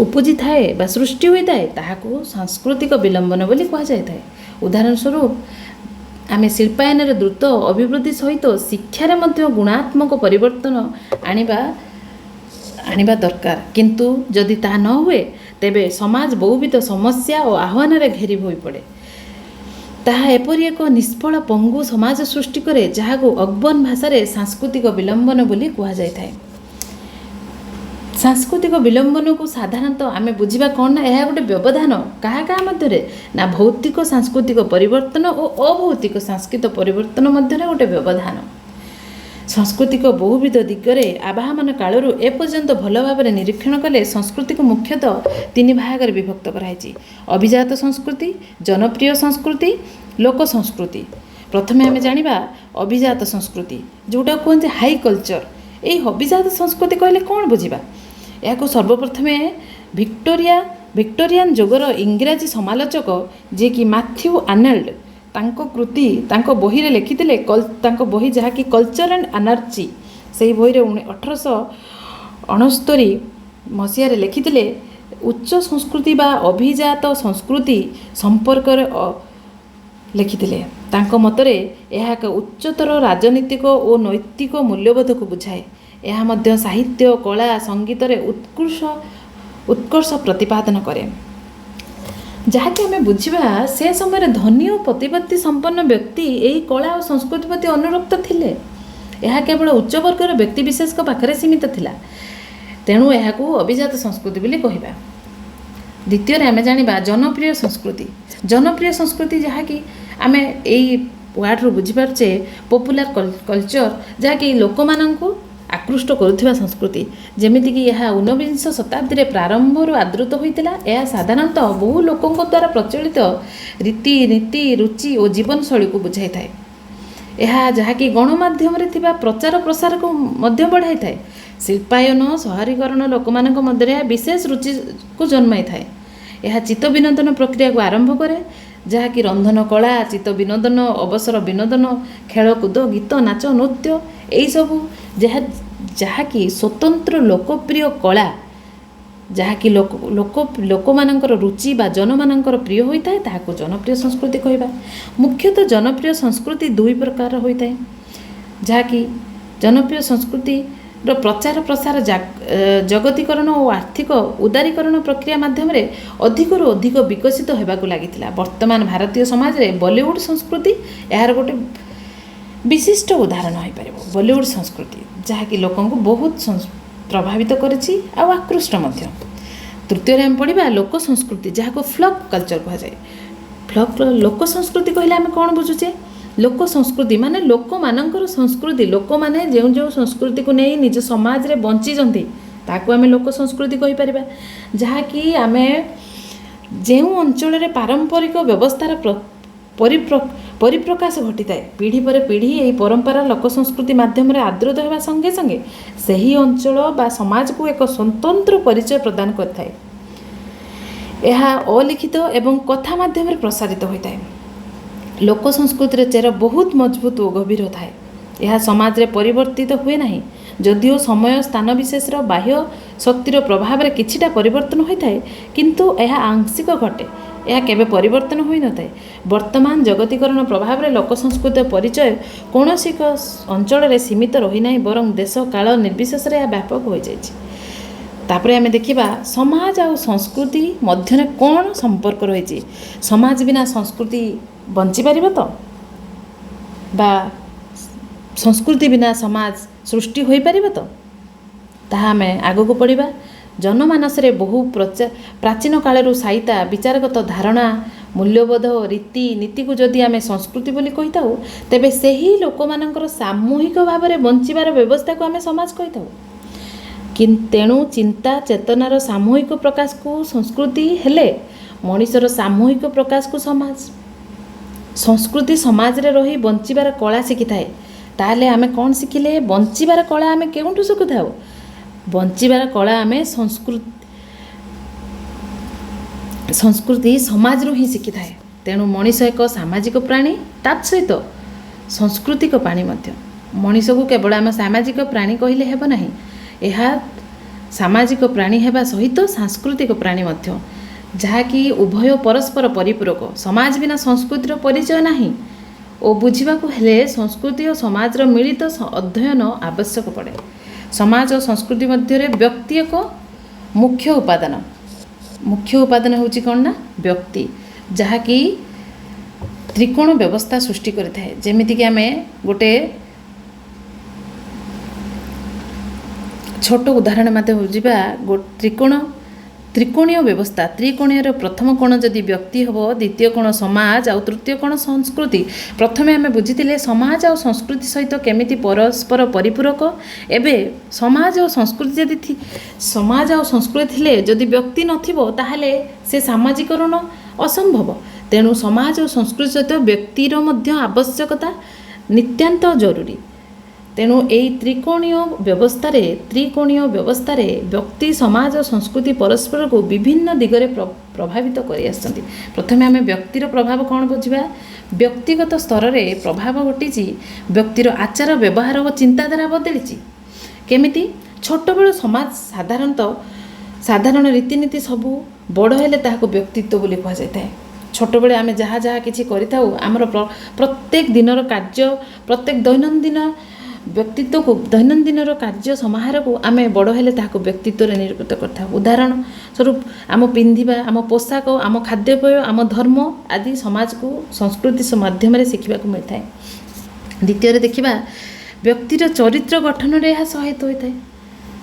ଉପୁଜିଥାଏ ବା ସୃଷ୍ଟି ହୋଇଥାଏ, ତାହାକୁ ସାଂସ୍କୃତିକ ବିଲମ୍ବନ ବୋଲି କୁହାଯାଇଥାଏ। ଉଦାହରଣ ସ୍ୱରୂପ ଆମେ ଶିଳ୍ପାୟନର ଦ୍ରୁତ ଅଭିବୃଦ୍ଧି ସହିତ ଶିକ୍ଷାରେ ମଧ୍ୟ ଗୁଣାତ୍ମକ ପରିବର୍ତ୍ତନ ଆଣିବା ଦରକାର। କିନ୍ତୁ ଯଦି ତାହା ନ ହୁଏ, ତେବେ ସମାଜ ବହୁବିଧ ସମସ୍ୟା ଓ ଆହ୍ୱାନରେ ଘେରି ହୋଇପଡ଼େ। ତାହା ଏପରି ଏକ ନିଷ୍ଫଳ ପଙ୍ଗୁ ସମାଜ ସୃଷ୍ଟି କରେ, ଯାହାକୁ ଅଗବନ ଭାଷାରେ ସାଂସ୍କୃତିକ ବିଲମ୍ବନ ବୋଲି କୁହାଯାଇଥାଏ। ସାଂସ୍କୃତିକ ବିଲମ୍ବନକୁ ସାଧାରଣତଃ ଆମେ ବୁଝିବା କ'ଣ ନା ଏହା ଗୋଟେ ବ୍ୟବଧାନ କାହା କାହା ମଧ୍ୟରେ ନା ଭୌତିକ ସାଂସ୍କୃତିକ ପରିବର୍ତ୍ତନ ଓ ଅଭୌତିକ ସାଂସ୍କୃତିକ ପରିବର୍ତ୍ତନ ମଧ୍ୟରେ ଗୋଟେ ବ୍ୟବଧାନ। ସାଂସ୍କୃତିକ ବହୁବିଧ ଦିଗରେ ଆବାହମାନ କାଳରୁ ଏପର୍ଯ୍ୟନ୍ତ ଭଲ ଭାବରେ ନିରୀକ୍ଷଣ କଲେ ସଂସ୍କୃତିକୁ ମୁଖ୍ୟତଃ ତିନି ଭାଗରେ ବିଭକ୍ତ କରାଯାଇଛି: ଅଭିଜାତ ସଂସ୍କୃତି, ଜନପ୍ରିୟ ସଂସ୍କୃତି, ଲୋକ ସଂସ୍କୃତି। ପ୍ରଥମେ ଆମେ ଜାଣିବା ଅଭିଜାତ ସଂସ୍କୃତି, ଯେଉଁଟାକୁ କୁହନ୍ତି ହାଇ କଲଚର। ଏହି ଅଭିଜାତ ସଂସ୍କୃତି କହିଲେ କ'ଣ ବୁଝିବା? ଏହାକୁ ସର୍ବପ୍ରଥମେ ଭିକ୍ଟୋରିଆନ୍ ଯୁଗର ଇଂରାଜୀ ସମାଲୋଚକ ଯିଏକି ମାଥ୍ୟୁ ଆର୍ନଲ୍ଡ ତାଙ୍କ କୃତି ତାଙ୍କ ବହିରେ ଲେଖିଥିଲେ। ତାଙ୍କ ବହି ଯାହାକି କଲଚର ଆଣ୍ଡ ଆନାର୍ଚି, ସେହି ବହିରେ 1869 ମସିହାରେ ଲେଖିଥିଲେ। ଉଚ୍ଚ ସଂସ୍କୃତି ବା ଅଭିଜାତ ସଂସ୍କୃତି ସମ୍ପର୍କରେ ଲେଖିଥିଲେ। ତାଙ୍କ ମତରେ ଏହା ଏକ ଉଚ୍ଚତର ରାଜନୈତିକ ଓ ନୈତିକ ମୂଲ୍ୟବୋଧକୁ ବୁଝାଏ। ଏହା ମଧ୍ୟ ସାହିତ୍ୟ, କଳା, ସଙ୍ଗୀତରେ ଉତ୍କର୍ଷ ପ୍ରତିପାଦନ କରେ। ଯାହାକି ଆମେ ବୁଝିବା, ସେ ସମୟରେ ଧନୀ ଓ ପ୍ରତିପତ୍ତି ସମ୍ପନ୍ନ ବ୍ୟକ୍ତି ଏହି କଳା ଓ ସଂସ୍କୃତି ପ୍ରତି ଅନୁରକ୍ତ ଥିଲେ। ଏହା କେବଳ ଉଚ୍ଚବର୍ଗର ବ୍ୟକ୍ତିବିଶେଷଙ୍କ ପାଖରେ ସୀମିତ ଥିଲା। ତେଣୁ ଏହାକୁ ଅଭିଜାତ ସଂସ୍କୃତି ବୋଲି କହିବା। ଦ୍ୱିତୀୟରେ ଆମେ ଜାଣିବା ଜନପ୍ରିୟ ସଂସ୍କୃତି। ଜନପ୍ରିୟ ସଂସ୍କୃତି ଯାହାକି ଆମେ ଏଇ ୱାର୍ଡ଼ରୁ ବୁଝିପାରୁଛେ ପପୁଲାର କଲଚର, ଯାହାକି ଲୋକମାନଙ୍କୁ ଆକୃଷ୍ଟ କରୁଥିବା ସଂସ୍କୃତି। ଯେମିତିକି ଏହା ଊନବିଂଶ ଶତାବ୍ଦୀରେ ପ୍ରାରମ୍ଭରୁ ଆଦୃତ ହୋଇଥିଲା। ଏହା ସାଧାରଣତଃ ବହୁ ଲୋକଙ୍କ ଦ୍ୱାରା ପ୍ରଚଳିତ ରୀତି ନୀତି, ରୁଚି ଓ ଜୀବନଶୈଳୀକୁ ବୁଝାଇଥାଏ। ଏହା ଯାହାକି ଗଣମାଧ୍ୟମରେ ଥିବା ପ୍ରଚାର ପ୍ରସାରକୁ ମଧ୍ୟ ବଢ଼ାଇଥାଏ। ଶିଳ୍ପାୟନ, ସହରୀକରଣ ଲୋକମାନଙ୍କ ମଧ୍ୟରେ ଏହା ବିଶେଷ ରୁଚିକୁ ଜନ୍ମାଇଥାଏ। ଏହା ଚିତ୍ତ ବିନୋଦନ ପ୍ରକ୍ରିୟାକୁ ଆରମ୍ଭ କରେ, ଯାହାକି ରନ୍ଧନ କଳା, ଚିତ୍ତ ବିନୋଦନ, ଅବସର ବିନୋଦନ, ଖେଳକୁଦ, ଗୀତ, ନାଚ, ନୃତ୍ୟ ଏଇସବୁ, ଯାହାକି ସ୍ୱତନ୍ତ୍ର ଲୋକପ୍ରିୟ କଳା, ଯାହାକି ଲୋକ ଲୋକ ଲୋକମାନଙ୍କର ରୁଚି ବା ଜନମାନଙ୍କର ପ୍ରିୟ ହୋଇଥାଏ, ତାହାକୁ ଜନପ୍ରିୟ ସଂସ୍କୃତି କହିବା। ମୁଖ୍ୟତଃ ଜନପ୍ରିୟ ସଂସ୍କୃତି ଦୁଇ ପ୍ରକାର ହୋଇଥାଏ, ଯାହାକି ଜନପ୍ରିୟ ସଂସ୍କୃତିର ପ୍ରଚାର ପ୍ରସାର ଜଗତୀକରଣ ଓ ଆର୍ଥିକ ଉଦାରୀକରଣ ପ୍ରକ୍ରିୟା ମାଧ୍ୟମରେ ଅଧିକରୁ ଅଧିକ ବିକଶିତ ହେବାକୁ ଲାଗିଥିଲା। ବର୍ତ୍ତମାନ ଭାରତୀୟ ସମାଜରେ ବଲିଉଡ଼ ସଂସ୍କୃତି ଏହାର ଗୋଟେ ବିଶିଷ୍ଟ ଉଦାହରଣ ହୋଇପାରିବ। ବଲିଉଡ଼ ସଂସ୍କୃତି ଯାହାକି ଲୋକଙ୍କୁ ବହୁତ ପ୍ରଭାବିତ କରିଛି ଆଉ ଆକୃଷ୍ଟ ମଧ୍ୟ। ତୃତୀୟରେ ଆମେ ପଢ଼ିବା ଲୋକ ସଂସ୍କୃତି, ଯାହାକୁ ଫୋକ୍ କଲଚର କୁହାଯାଏ। ଫୋକ୍ ଲୋକ ସଂସ୍କୃତି କହିଲେ ଆମେ କ'ଣ ବୁଝୁଛେ? ଲୋକ ସଂସ୍କୃତି ମାନେ ଲୋକମାନଙ୍କର ସଂସ୍କୃତି। ଲୋକମାନେ ଯେଉଁ ଯେଉଁ ସଂସ୍କୃତିକୁ ନେଇ ନିଜ ସମାଜରେ ବଞ୍ଚିଛନ୍ତି, ତାକୁ ଆମେ ଲୋକ ସଂସ୍କୃତି କହିପାରିବା। ଯାହାକି ଆମେ ଯେଉଁ ଅଞ୍ଚଳରେ ପାରମ୍ପରିକ ବ୍ୟବସ୍ଥାର ପରିପ୍ରକାଶ ଘଟିଥାଏ, ପିଢ଼ି ପରେ ପିଢ଼ି ଏହି ପରମ୍ପରା ଲୋକ ସଂସ୍କୃତି ମାଧ୍ୟମରେ ଆଦୃତ ହେବା ସଙ୍ଗେ ସଙ୍ଗେ ସେହି ଅଞ୍ଚଳ ବା ସମାଜକୁ ଏକ ସ୍ୱତନ୍ତ୍ର ପରିଚୟ ପ୍ରଦାନ କରିଥାଏ। ଏହା ଅଲିଖିତ ଏବଂ କଥା ମାଧ୍ୟମରେ ପ୍ରସାରିତ ହୋଇଥାଏ। ଲୋକ ସଂସ୍କୃତିର ଚେର ବହୁତ ମଜବୁତ ଓ ଗଭୀର ଥାଏ। ଏହା ସମାଜରେ ପରିବର୍ତ୍ତିତ ହୁଏ ନାହିଁ। ଯଦିଓ ସମୟ ସ୍ଥାନ ବିଶେଷର ବାହ୍ୟ ଶକ୍ତିର ପ୍ରଭାବରେ କିଛିଟା ପରିବର୍ତ୍ତନ ହୋଇଥାଏ, କିନ୍ତୁ ଏହା ଆଂଶିକ ଘଟେ, ଏହା କେବେ ପରିବର୍ତ୍ତନ ହୋଇନଥାଏ। ବର୍ତ୍ତମାନ ଜଗତୀକରଣ ପ୍ରଭାବରେ ଲୋକ ସଂସ୍କୃତିର ପରିଚୟ କୌଣସି ଏକ ଅଞ୍ଚଳରେ ସୀମିତ ରହିନାହିଁ, ବରଂ ଦେଶ କାଳ ନିର୍ବିଶେଷରେ ଏହା ବ୍ୟାପକ ହୋଇଯାଇଛି। ତାପରେ ଆମେ ଦେଖିବା ସମାଜ ଆଉ ସଂସ୍କୃତି ମଧ୍ୟରେ କ'ଣ ସମ୍ପର୍କ ରହିଛି। ସମାଜ ବିନା ସଂସ୍କୃତି ବଞ୍ଚିପାରିବ ତ, ବା ସଂସ୍କୃତି ବିନା ସମାଜ ସୃଷ୍ଟି ହୋଇପାରିବ ତ? ତାହା ଆମେ ଆଗକୁ ପଢ଼ିବା। ଜନମାନସରେ ବହୁ ପ୍ରାଚୀନ କାଳରୁ ସାଇତା ବିଚାରଗତ ଧାରଣା, ମୂଲ୍ୟବୋଧ, ରୀତି ନୀତିକୁ ଯଦି ଆମେ ସଂସ୍କୃତି ବୋଲି କହିଥାଉ, ତେବେ ସେହି ଲୋକମାନଙ୍କର ସାମୂହିକ ଭାବରେ ବଞ୍ଚିବାର ବ୍ୟବସ୍ଥାକୁ ଆମେ ସମାଜ କହିଥାଉ। ତେଣୁ ଚିନ୍ତା ଚେତନାର ସାମୂହିକ ପ୍ରକାଶକୁ ସଂସ୍କୃତି ହେଲେ ମଣିଷର ସାମୂହିକ ପ୍ରକାଶକୁ ସମାଜ। ସଂସ୍କୃତି ସମାଜରେ ରହି ବଞ୍ଚିବାର କଳା ଶିଖିଥାଏ। ତାହେଲେ ଆମେ କ'ଣ ଶିଖିଲେ? ବଞ୍ଚିବାର କଳା ଆମେ କେଉଁଠୁ ଶିଖୁଥାଉ? ବଞ୍ଚିବାର କଳା ଆମେ ସଂସ୍କୃତି ସମାଜରୁ ହିଁ ଶିଖିଥାଏ। ତେଣୁ ମଣିଷ ଏକ ସାମାଜିକ ପ୍ରାଣୀ, ତା ସହିତ ସାଂସ୍କୃତିକ ପ୍ରାଣୀ ମଧ୍ୟ। ମଣିଷକୁ କେବଳ ଆମେ ସାମାଜିକ ପ୍ରାଣୀ କହିଲେ ହେବ ନାହିଁ, ଏହା ସାମାଜିକ ପ୍ରାଣୀ ହେବା ସହିତ ସାଂସ୍କୃତିକ ପ୍ରାଣୀ ମଧ୍ୟ, ଯାହାକି ଉଭୟ ପରସ୍ପର ପରିପୂରକ। ସମାଜ ବିନା ସଂସ୍କୃତିର ପରିଚୟ ନାହିଁ ଓ ବୁଝିବାକୁ ହେଲେ ସଂସ୍କୃତି ଓ ସମାଜର ମିଳିତ ଅଧ୍ୟୟନ ଆବଶ୍ୟକ ପଡ଼େ। ସମାଜ ଓ ସଂସ୍କୃତି ମଧ୍ୟରେ ବ୍ୟକ୍ତି ଏକ ମୁଖ୍ୟ ଉପାଦାନ। ମୁଖ୍ୟ ଉପାଦାନ ହେଉଛି କ'ଣ ନା ବ୍ୟକ୍ତି, ଯାହାକି ତ୍ରିକୋଣ ବ୍ୟବସ୍ଥା ସୃଷ୍ଟି କରିଥାଏ। ଯେମିତିକି ଆମେ ଗୋଟେ ଛୋଟ ଉଦାହରଣ ମାଧ୍ୟମରେ ବୁଝିବା। ତ୍ରିକୋଣ, ତ୍ରିକୋଣୀୟ ବ୍ୟବସ୍ଥା। ତ୍ରିକୋଣୀୟର ପ୍ରଥମ କୋଣ ଯଦି ବ୍ୟକ୍ତି ହେବ, ଦ୍ୱିତୀୟ କୋଣ ସମାଜ ଆଉ ତୃତୀୟ କୋଣ ସଂସ୍କୃତି। ପ୍ରଥମେ ଆମେ ବୁଝିଥିଲେ ସମାଜ ଆଉ ସଂସ୍କୃତି ସହିତ କେମିତି ପରସ୍ପର ପରିପୂରକ। ଏବେ ସମାଜ ଆଉ ସଂସ୍କୃତି ଯଦି ସମାଜ ଆଉ ସଂସ୍କୃତି ଥିଲେ ଯଦି ବ୍ୟକ୍ତି ନଥିବ, ତାହେଲେ ସେ ସାମାଜିକରଣ ଅସମ୍ଭବ। ତେଣୁ ସମାଜ ଓ ସଂସ୍କୃତି ସହିତ ବ୍ୟକ୍ତିର ମଧ୍ୟ ଆବଶ୍ୟକତା ନିତ୍ୟାନ୍ତ ଜରୁରୀ। ତେଣୁ ଏଇ ତ୍ରିକୋଣୀୟ ବ୍ୟବସ୍ଥାରେ ବ୍ୟକ୍ତି, ସମାଜ ଓ ସଂସ୍କୃତି ପରସ୍ପରକୁ ବିଭିନ୍ନ ଦିଗରେ ପ୍ରଭାବିତ କରିଆସିଛନ୍ତି। ପ୍ରଥମେ ଆମେ ବ୍ୟକ୍ତିର ପ୍ରଭାବ କ'ଣ ବୁଝିବା। ବ୍ୟକ୍ତିଗତ ସ୍ତରରେ ପ୍ରଭାବ ଘଟିଛି। ବ୍ୟକ୍ତିର ଆଚାର ବ୍ୟବହାର ଓ ଚିନ୍ତାଧାରା ବଦଳିଛି। କେମିତି? ଛୋଟବେଳୁ ସମାଜ ସାଧାରଣତଃ ସାଧାରଣ ରୀତିନୀତି ସବୁ ବଡ଼ ହେଲେ ତାହାକୁ ବ୍ୟକ୍ତିତ୍ୱ ବୋଲି କୁହାଯାଇଥାଏ। ଛୋଟବେଳେ ଆମେ ଯାହା ଯାହା କିଛି କରିଥାଉ, ଆମର ପ୍ରତ୍ୟେକ ଦିନର କାର୍ଯ୍ୟ, ପ୍ରତ୍ୟେକ ଦୈନନ୍ଦିନ ବ୍ୟକ୍ତିତ୍ୱକୁ, ଦୈନନ୍ଦିନର କାର୍ଯ୍ୟ ସମାହାରକୁ ଆମେ ବଡ଼ ହେଲେ ତାହାକୁ ବ୍ୟକ୍ତିତ୍ୱରେ ନିରୂପିତ କରିଥାଉ। ଉଦାହରଣ ସ୍ୱରୂପ, ଆମ ପିନ୍ଧିବା, ଆମ ପୋଷାକ, ଆମ ଖାଦ୍ୟପେୟ, ଆମ ଧର୍ମ ଆଦି ସମାଜକୁ ସଂସ୍କୃତି ମାଧ୍ୟମରେ ଶିଖିବାକୁ ମିଳିଥାଏ। ଦ୍ୱିତୀୟରେ ଦେଖିବା, ବ୍ୟକ୍ତିର ଚରିତ୍ର ଗଠନରେ ଏହା ସହାୟତ ହୋଇଥାଏ।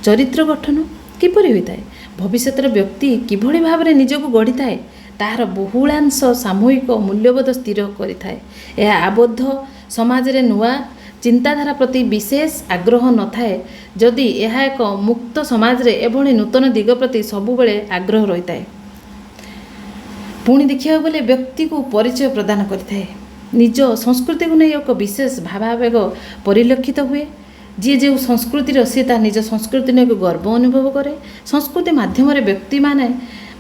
ଚରିତ୍ର ଗଠନ କିପରି ହୋଇଥାଏ? ଭବିଷ୍ୟତର ବ୍ୟକ୍ତି କିଭଳି ଭାବରେ ନିଜକୁ ଗଢ଼ିଥାଏ, ତାହାର ବହୁଳାଂଶ ସାମୂହିକ ମୂଲ୍ୟବୋଧ ସ୍ଥିର କରିଥାଏ। ଏହା ଆବଦ୍ଧ ସମାଜରେ ନୂଆ ଚିନ୍ତାଧାରା ପ୍ରତି ବିଶେଷ ଆଗ୍ରହ ନଥାଏ, ଯଦି ଏହା ଏକ ମୁକ୍ତ ସମାଜରେ ଏଭଳି ନୂତନ ଦିଗ ପ୍ରତି ସବୁବେଳେ ଆଗ୍ରହ ରହିଥାଏ। ପୁଣି ଦେଖିବାକୁ ଗଲେ ବ୍ୟକ୍ତିକୁ ପରିଚୟ ପ୍ରଦାନ କରିଥାଏ। ନିଜ ସଂସ୍କୃତିକୁ ନେଇ ଏକ ବିଶେଷ ଭାବାବେଗ ପରିଲକ୍ଷିତ ହୁଏ। ଯିଏ ଯେଉଁ ସଂସ୍କୃତିର, ସିଏ ତା ନିଜ ସଂସ୍କୃତି ନେଇ ଗର୍ବ ଅନୁଭବ କରେ। ସଂସ୍କୃତି ମାଧ୍ୟମରେ ବ୍ୟକ୍ତିମାନେ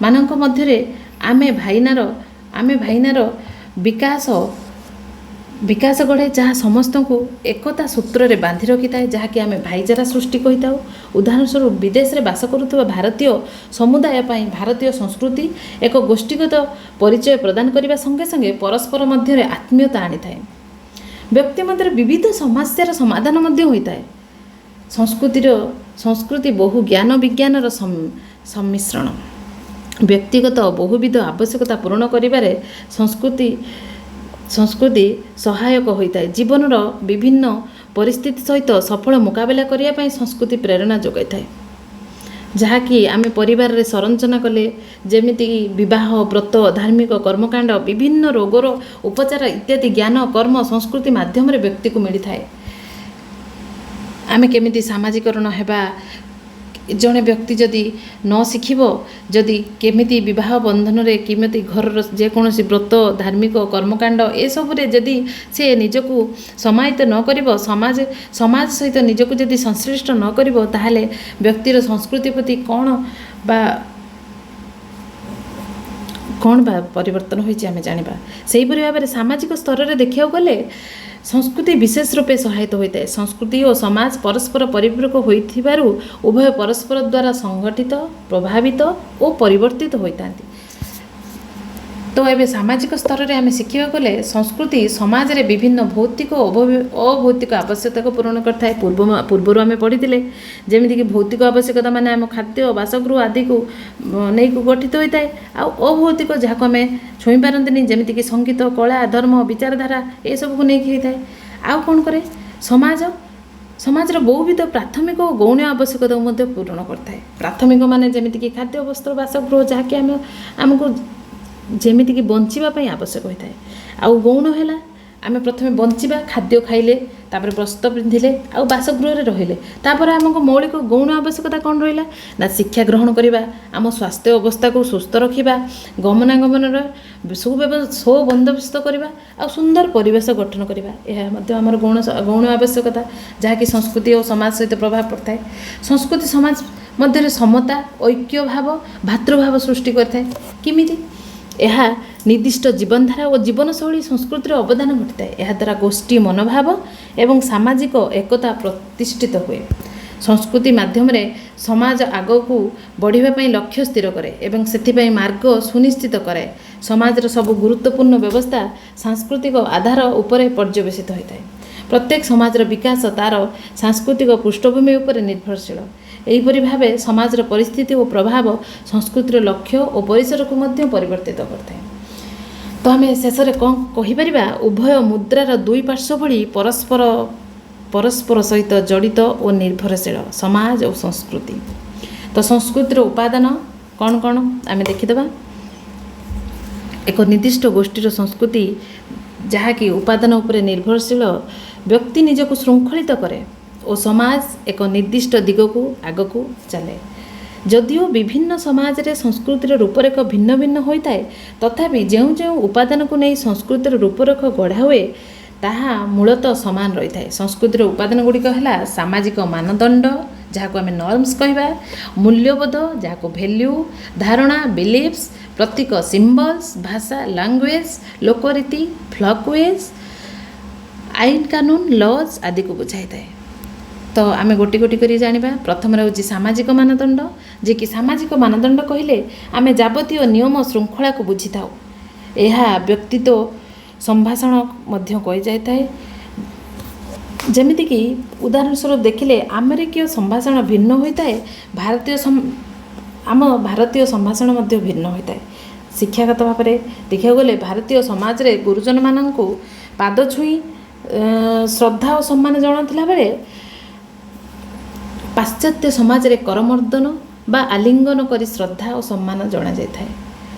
ମାନଙ୍କ ମଧ୍ୟରେ ଆମେ ଭାଇନାର ବିକାଶ ଗଢ଼େ, ଯାହା ସମସ୍ତଙ୍କୁ ଏକତା ସୂତ୍ରରେ ବାନ୍ଧି ରଖିଥାଏ, ଯାହାକି ଆମେ ଭାଇଚାରା ସୃଷ୍ଟି କହିଥାଉ। ଉଦାହରଣ ସ୍ୱରୂପ, ବିଦେଶରେ ବାସ କରୁଥିବା ଭାରତୀୟ ସମୁଦାୟ ପାଇଁ ଭାରତୀୟ ସଂସ୍କୃତି ଏକ ଗୋଷ୍ଠୀଗତ ପରିଚୟ ପ୍ରଦାନ କରିବା ସଙ୍ଗେ ସଙ୍ଗେ ପରସ୍ପର ମଧ୍ୟରେ ଆତ୍ମୀୟତା ଆଣିଥାଏ। ବ୍ୟକ୍ତି ମଧ୍ୟରେ ବିବିଧ ସମସ୍ୟାର ସମାଧାନ ମଧ୍ୟ ହୋଇଥାଏ। ସଂସ୍କୃତି ବହୁ ଜ୍ଞାନ ବିଜ୍ଞାନର ସମ୍ମିଶ୍ରଣ। ବ୍ୟକ୍ତିଗତ ବହୁବିଧ ଆବଶ୍ୟକତା ପୂରଣ କରିବାରେ ସଂସ୍କୃତି ସହାୟକ ହୋଇଥାଏ। ଜୀବନର ବିଭିନ୍ନ ପରିସ୍ଥିତି ସହିତ ସଫଳ ମୁକାବିଲା କରିବା ପାଇଁ ସଂସ୍କୃତି ପ୍ରେରଣା ଯୋଗାଇଥାଏ। ଯାହାକି ଆମେ ପରିବାରରେ ସଂରଚନା କଲେ, ଯେମିତିକି ବିବାହ, ବ୍ରତ, ଧାର୍ମିକ କର୍ମକାଣ୍ଡ, ବିଭିନ୍ନ ରୋଗର ଉପଚାର ଇତ୍ୟାଦି ଜ୍ଞାନ କର୍ମ ସଂସ୍କୃତି ମାଧ୍ୟମରେ ବ୍ୟକ୍ତିକୁ ମିଳିଥାଏ। ଆମେ କେମିତି ସାମାଜିକରଣ ହେବା, ଜଣେ ବ୍ୟକ୍ତି ଯଦି ନ ଶିଖିବ, ଯଦି କେମିତି ବିବାହ ବନ୍ଧନରେ, କେମିତି ଘରର ଯେକୌଣସି ବ୍ରତ, ଧାର୍ମିକ କର୍ମକାଣ୍ଡ, ଏସବୁରେ ଯଦି ସେ ନିଜକୁ ସମାହିତ ନ କରିବ, ସମାଜ ସହିତ ନିଜକୁ ଯଦି ସଂଶ୍ଳିଷ୍ଟ ନ କରିବ, ତାହେଲେ ବ୍ୟକ୍ତିର ସଂସ୍କୃତି ପ୍ରତି କ'ଣ ବା କ'ଣ ବା ପରିବର୍ତ୍ତନ ହୋଇଛି ଆମେ ଜାଣିବା। ସେହିପରି ଭାବରେ ସାମାଜିକ ସ୍ତରରେ ଦେଖିବାକୁ ଗଲେ ସଂସ୍କୃତି ବିଶେଷ ରୂପେ ସହାୟତ ହୋଇଥାଏ। ସଂସ୍କୃତି ଓ ସମାଜ ପରସ୍ପର ପରିପୂରକ ହୋଇଥିବାରୁ ଉଭୟ ପରସ୍ପର ଦ୍ୱାରା ସଂଗଠିତ, ପ୍ରଭାବିତ ଓ ପରିବର୍ତ୍ତିତ ହୋଇଥାନ୍ତି। ତ ଏବେ ସାମାଜିକ ସ୍ତରରେ ଆମେ ଶିଖିବାକୁ ଗଲେ ସଂସ୍କୃତି ସମାଜରେ ବିଭିନ୍ନ ଭୌତିକ ଓ ଅଭୌତିକ ଆବଶ୍ୟକତାକୁ ପୂରଣ କରିଥାଏ। ପୂର୍ବରୁ ଆମେ ପଢ଼ିଥିଲେ, ଯେମିତିକି ଭୌତିକ ଆବଶ୍ୟକତା ମାନେ ଆମ ଖାଦ୍ୟ, ବାସଗୃହ ଆଦିକୁ ନେଇକି ଗଠିତ ହୋଇଥାଏ, ଆଉ ଅଭୌତିକ ଯାହାକୁ ଆମେ ଛୁଇଁ ପାରନ୍ତିନି, ଯେମିତିକି ସଙ୍ଗୀତ, କଳା, ଧର୍ମ, ବିଚାରଧାରା, ଏସବୁକୁ ନେଇକି ହେଇଥାଏ। ଆଉ କ'ଣ କରେ? ସମାଜ ସମାଜର ବହୁବିଧ ପ୍ରାଥମିକ ଓ ଗୌଣ ଆବଶ୍ୟକତାକୁ ମଧ୍ୟ ପୂରଣ କରିଥାଏ। ପ୍ରାଥମିକ ମାନେ ଯେମିତିକି ଖାଦ୍ୟ, ବସ୍ତ୍ର, ବାସଗୃହ, ଯାହାକି ଆମେ ଆମକୁ ଯେମିତିକି ବଞ୍ଚିବା ପାଇଁ ଆବଶ୍ୟକ ହୋଇଥାଏ। ଆଉ ଗୌଣ ହେଲା ଆମେ ପ୍ରଥମେ ବଞ୍ଚିବା, ଖାଦ୍ୟ ଖାଇଲେ, ତାପରେ ବସ୍ତ୍ର ପିନ୍ଧିଲେ ଆଉ ବାସଗୃହରେ ରହିଲେ। ତାପରେ ଆମକୁ ମୌଳିକ ଗୌଣ ଆବଶ୍ୟକତା କ'ଣ ରହିଲା ନା ଶିକ୍ଷା ଗ୍ରହଣ କରିବା, ଆମ ସ୍ୱାସ୍ଥ୍ୟ ଅବସ୍ଥାକୁ ସୁସ୍ଥ ରଖିବା, ଗମନାଗମନର ସୁବନ୍ଦୋବସ୍ତ କରିବା ଆଉ ସୁନ୍ଦର ପରିବେଶ ଗଠନ କରିବା। ଏହା ମଧ୍ୟ ଆମର ଗୌଣ ଆବଶ୍ୟକତା, ଯାହାକି ସଂସ୍କୃତି ଓ ସମାଜ ସହିତ ପ୍ରଭାବ ପଡ଼ିଥାଏ। ସଂସ୍କୃତି ସମାଜ ମଧ୍ୟରେ ସମତା, ଐକ୍ୟ ଭାବ, ଭାତୃଭାବ ସୃଷ୍ଟି କରିଥାଏ। କେମିତି? ଏହା ନିର୍ଦ୍ଦିଷ୍ଟ ଜୀବନଧାରା ଓ ଜୀବନଶୈଳୀ ସଂସ୍କୃତିର ଅବଦାନ ଘଟିଥାଏ। ଏହାଦ୍ୱାରା ଗୋଷ୍ଠୀ ମନୋଭାବ ଏବଂ ସାମାଜିକ ଏକତା ପ୍ରତିଷ୍ଠିତ ହୁଏ। ସଂସ୍କୃତି ମାଧ୍ୟମରେ ସମାଜ ଆଗକୁ ବଢ଼ିବା ପାଇଁ ଲକ୍ଷ୍ୟ ସ୍ଥିର କରେ ଏବଂ ସେଥିପାଇଁ ମାର୍ଗ ସୁନିଶ୍ଚିତ କରାଏ। ସମାଜର ସବୁ ଗୁରୁତ୍ୱପୂର୍ଣ୍ଣ ବ୍ୟବସ୍ଥା ସାଂସ୍କୃତିକ ଆଧାର ଉପରେ ପର୍ଯ୍ୟବସିତ ହୋଇଥାଏ। ପ୍ରତ୍ୟେକ ସମାଜର ବିକାଶ ତା'ର ସାଂସ୍କୃତିକ ପୃଷ୍ଠଭୂମି ଉପରେ ନିର୍ଭରଶୀଳ। ଏହିପରି ଭାବେ ସମାଜର ପରିସ୍ଥିତି ଓ ପ୍ରଭାବ ସଂସ୍କୃତିର ଲକ୍ଷ୍ୟ ଓ ପରିସରକୁ ମଧ୍ୟ ପରିବର୍ତ୍ତିତ କରିଥାଏ। ତ ଆମେ ଶେଷରେ କ'ଣ କହିପାରିବା? ଉଭୟ ମୁଦ୍ରାର ଦୁଇ ପାର୍ଶ୍ୱ ଭଳି ପରସ୍ପର ପରସ୍ପର ସହିତ ଜଡ଼ିତ ଓ ନିର୍ଭରଶୀଳ ସମାଜ ଓ ସଂସ୍କୃତି। ତ ସଂସ୍କୃତିର ଉପାଦାନ କ'ଣ କ'ଣ ଆମେ ଦେଖିଦେବା। ଏକ ନିର୍ଦ୍ଦିଷ୍ଟ ଗୋଷ୍ଠୀର ସଂସ୍କୃତି ଯାହାକି ଉପାଦାନ ଉପରେ ନିର୍ଭରଶୀଳ, ବ୍ୟକ୍ତି ନିଜକୁ ଶୃଙ୍ଖଳିତ କରେ ଓ ସମାଜ ଏକ ନିର୍ଦ୍ଦିଷ୍ଟ ଦିଗକୁ ଆଗକୁ ଚାଲେ। ଯଦିଓ ବିଭିନ୍ନ ସମାଜରେ ସଂସ୍କୃତିର ରୂପରେଖ ଭିନ୍ନ ଭିନ୍ନ ହୋଇଥାଏ, ତଥାପି ଯେଉଁ ଯେଉଁ ଉପାଦାନକୁ ନେଇ ସଂସ୍କୃତିର ରୂପରେଖ ଗଢ଼ା ହୁଏ ତାହା ମୂଳତଃ ସମାନ ରହିଥାଏ। ସଂସ୍କୃତିର ଉପାଦାନ ଗୁଡ଼ିକ ହେଲା ସାମାଜିକ ମାନଦଣ୍ଡ, ଯାହାକୁ ଆମେ ନର୍ମସ୍ କହିବା, ମୂଲ୍ୟବୋଧ ଯାହାକୁ ଭ୍ୟାଲ୍ୟୁ, ଧାରଣା ବିଲିଫ୍ସ, ପ୍ରତୀକ ସିମ୍ବଲ୍ସ, ଭାଷା ଲାଙ୍ଗୁଏଜ୍, ଲୋକରୀତି ଫ୍ଲକୱେଜ୍, ଆଇନ କାନୁନ ଲଜ୍ ଆଦିକୁ ବୁଝାଇଥାଏ। ତ ଆମେ ଗୋଟି ଗୋଟି କରି ଜାଣିବା। ପ୍ରଥମରେ ହେଉଛି ସାମାଜିକ ମାନଦଣ୍ଡ, ଯିଏକି ସାମାଜିକ ମାନଦଣ୍ଡ କହିଲେ ଆମେ ଯାବତୀୟ ନିୟମ ଶୃଙ୍ଖଳାକୁ ବୁଝିଥାଉ। ଏହା ବ୍ୟକ୍ତିତ୍ୱ ସମ୍ଭାଷଣ ମଧ୍ୟ କୁହାଯାଇଥାଏ। ଯେମିତିକି ଉଦାହରଣ ସ୍ୱରୂପ ଦେଖିଲେ ଆମେରିକୀୟ ସମ୍ଭାଷଣ ଭିନ୍ନ ହୋଇଥାଏ, ଭାରତୀୟ ଆମ ଭାରତୀୟ ସମ୍ଭାଷଣ ମଧ୍ୟ ଭିନ୍ନ ହୋଇଥାଏ। ଶିକ୍ଷାଗତ ଭାବରେ ଦେଖିବାକୁ ଗଲେ ଭାରତୀୟ ସମାଜରେ ଗୁରୁଜନମାନଙ୍କୁ ପାଦ ଛୁଇଁ ଶ୍ରଦ୍ଧା ଓ ସମ୍ମାନ ଜଣାଉଥିଲା ବେଳେ ପାଶ୍ଚାତ୍ୟ ସମାଜରେ କରମର୍ଦ୍ଦନ ବା ଆଲିଙ୍ଗନ କରି ଶ୍ରଦ୍ଧା ଓ ସମ୍ମାନ ଜଣାଯାଇଥାଏ।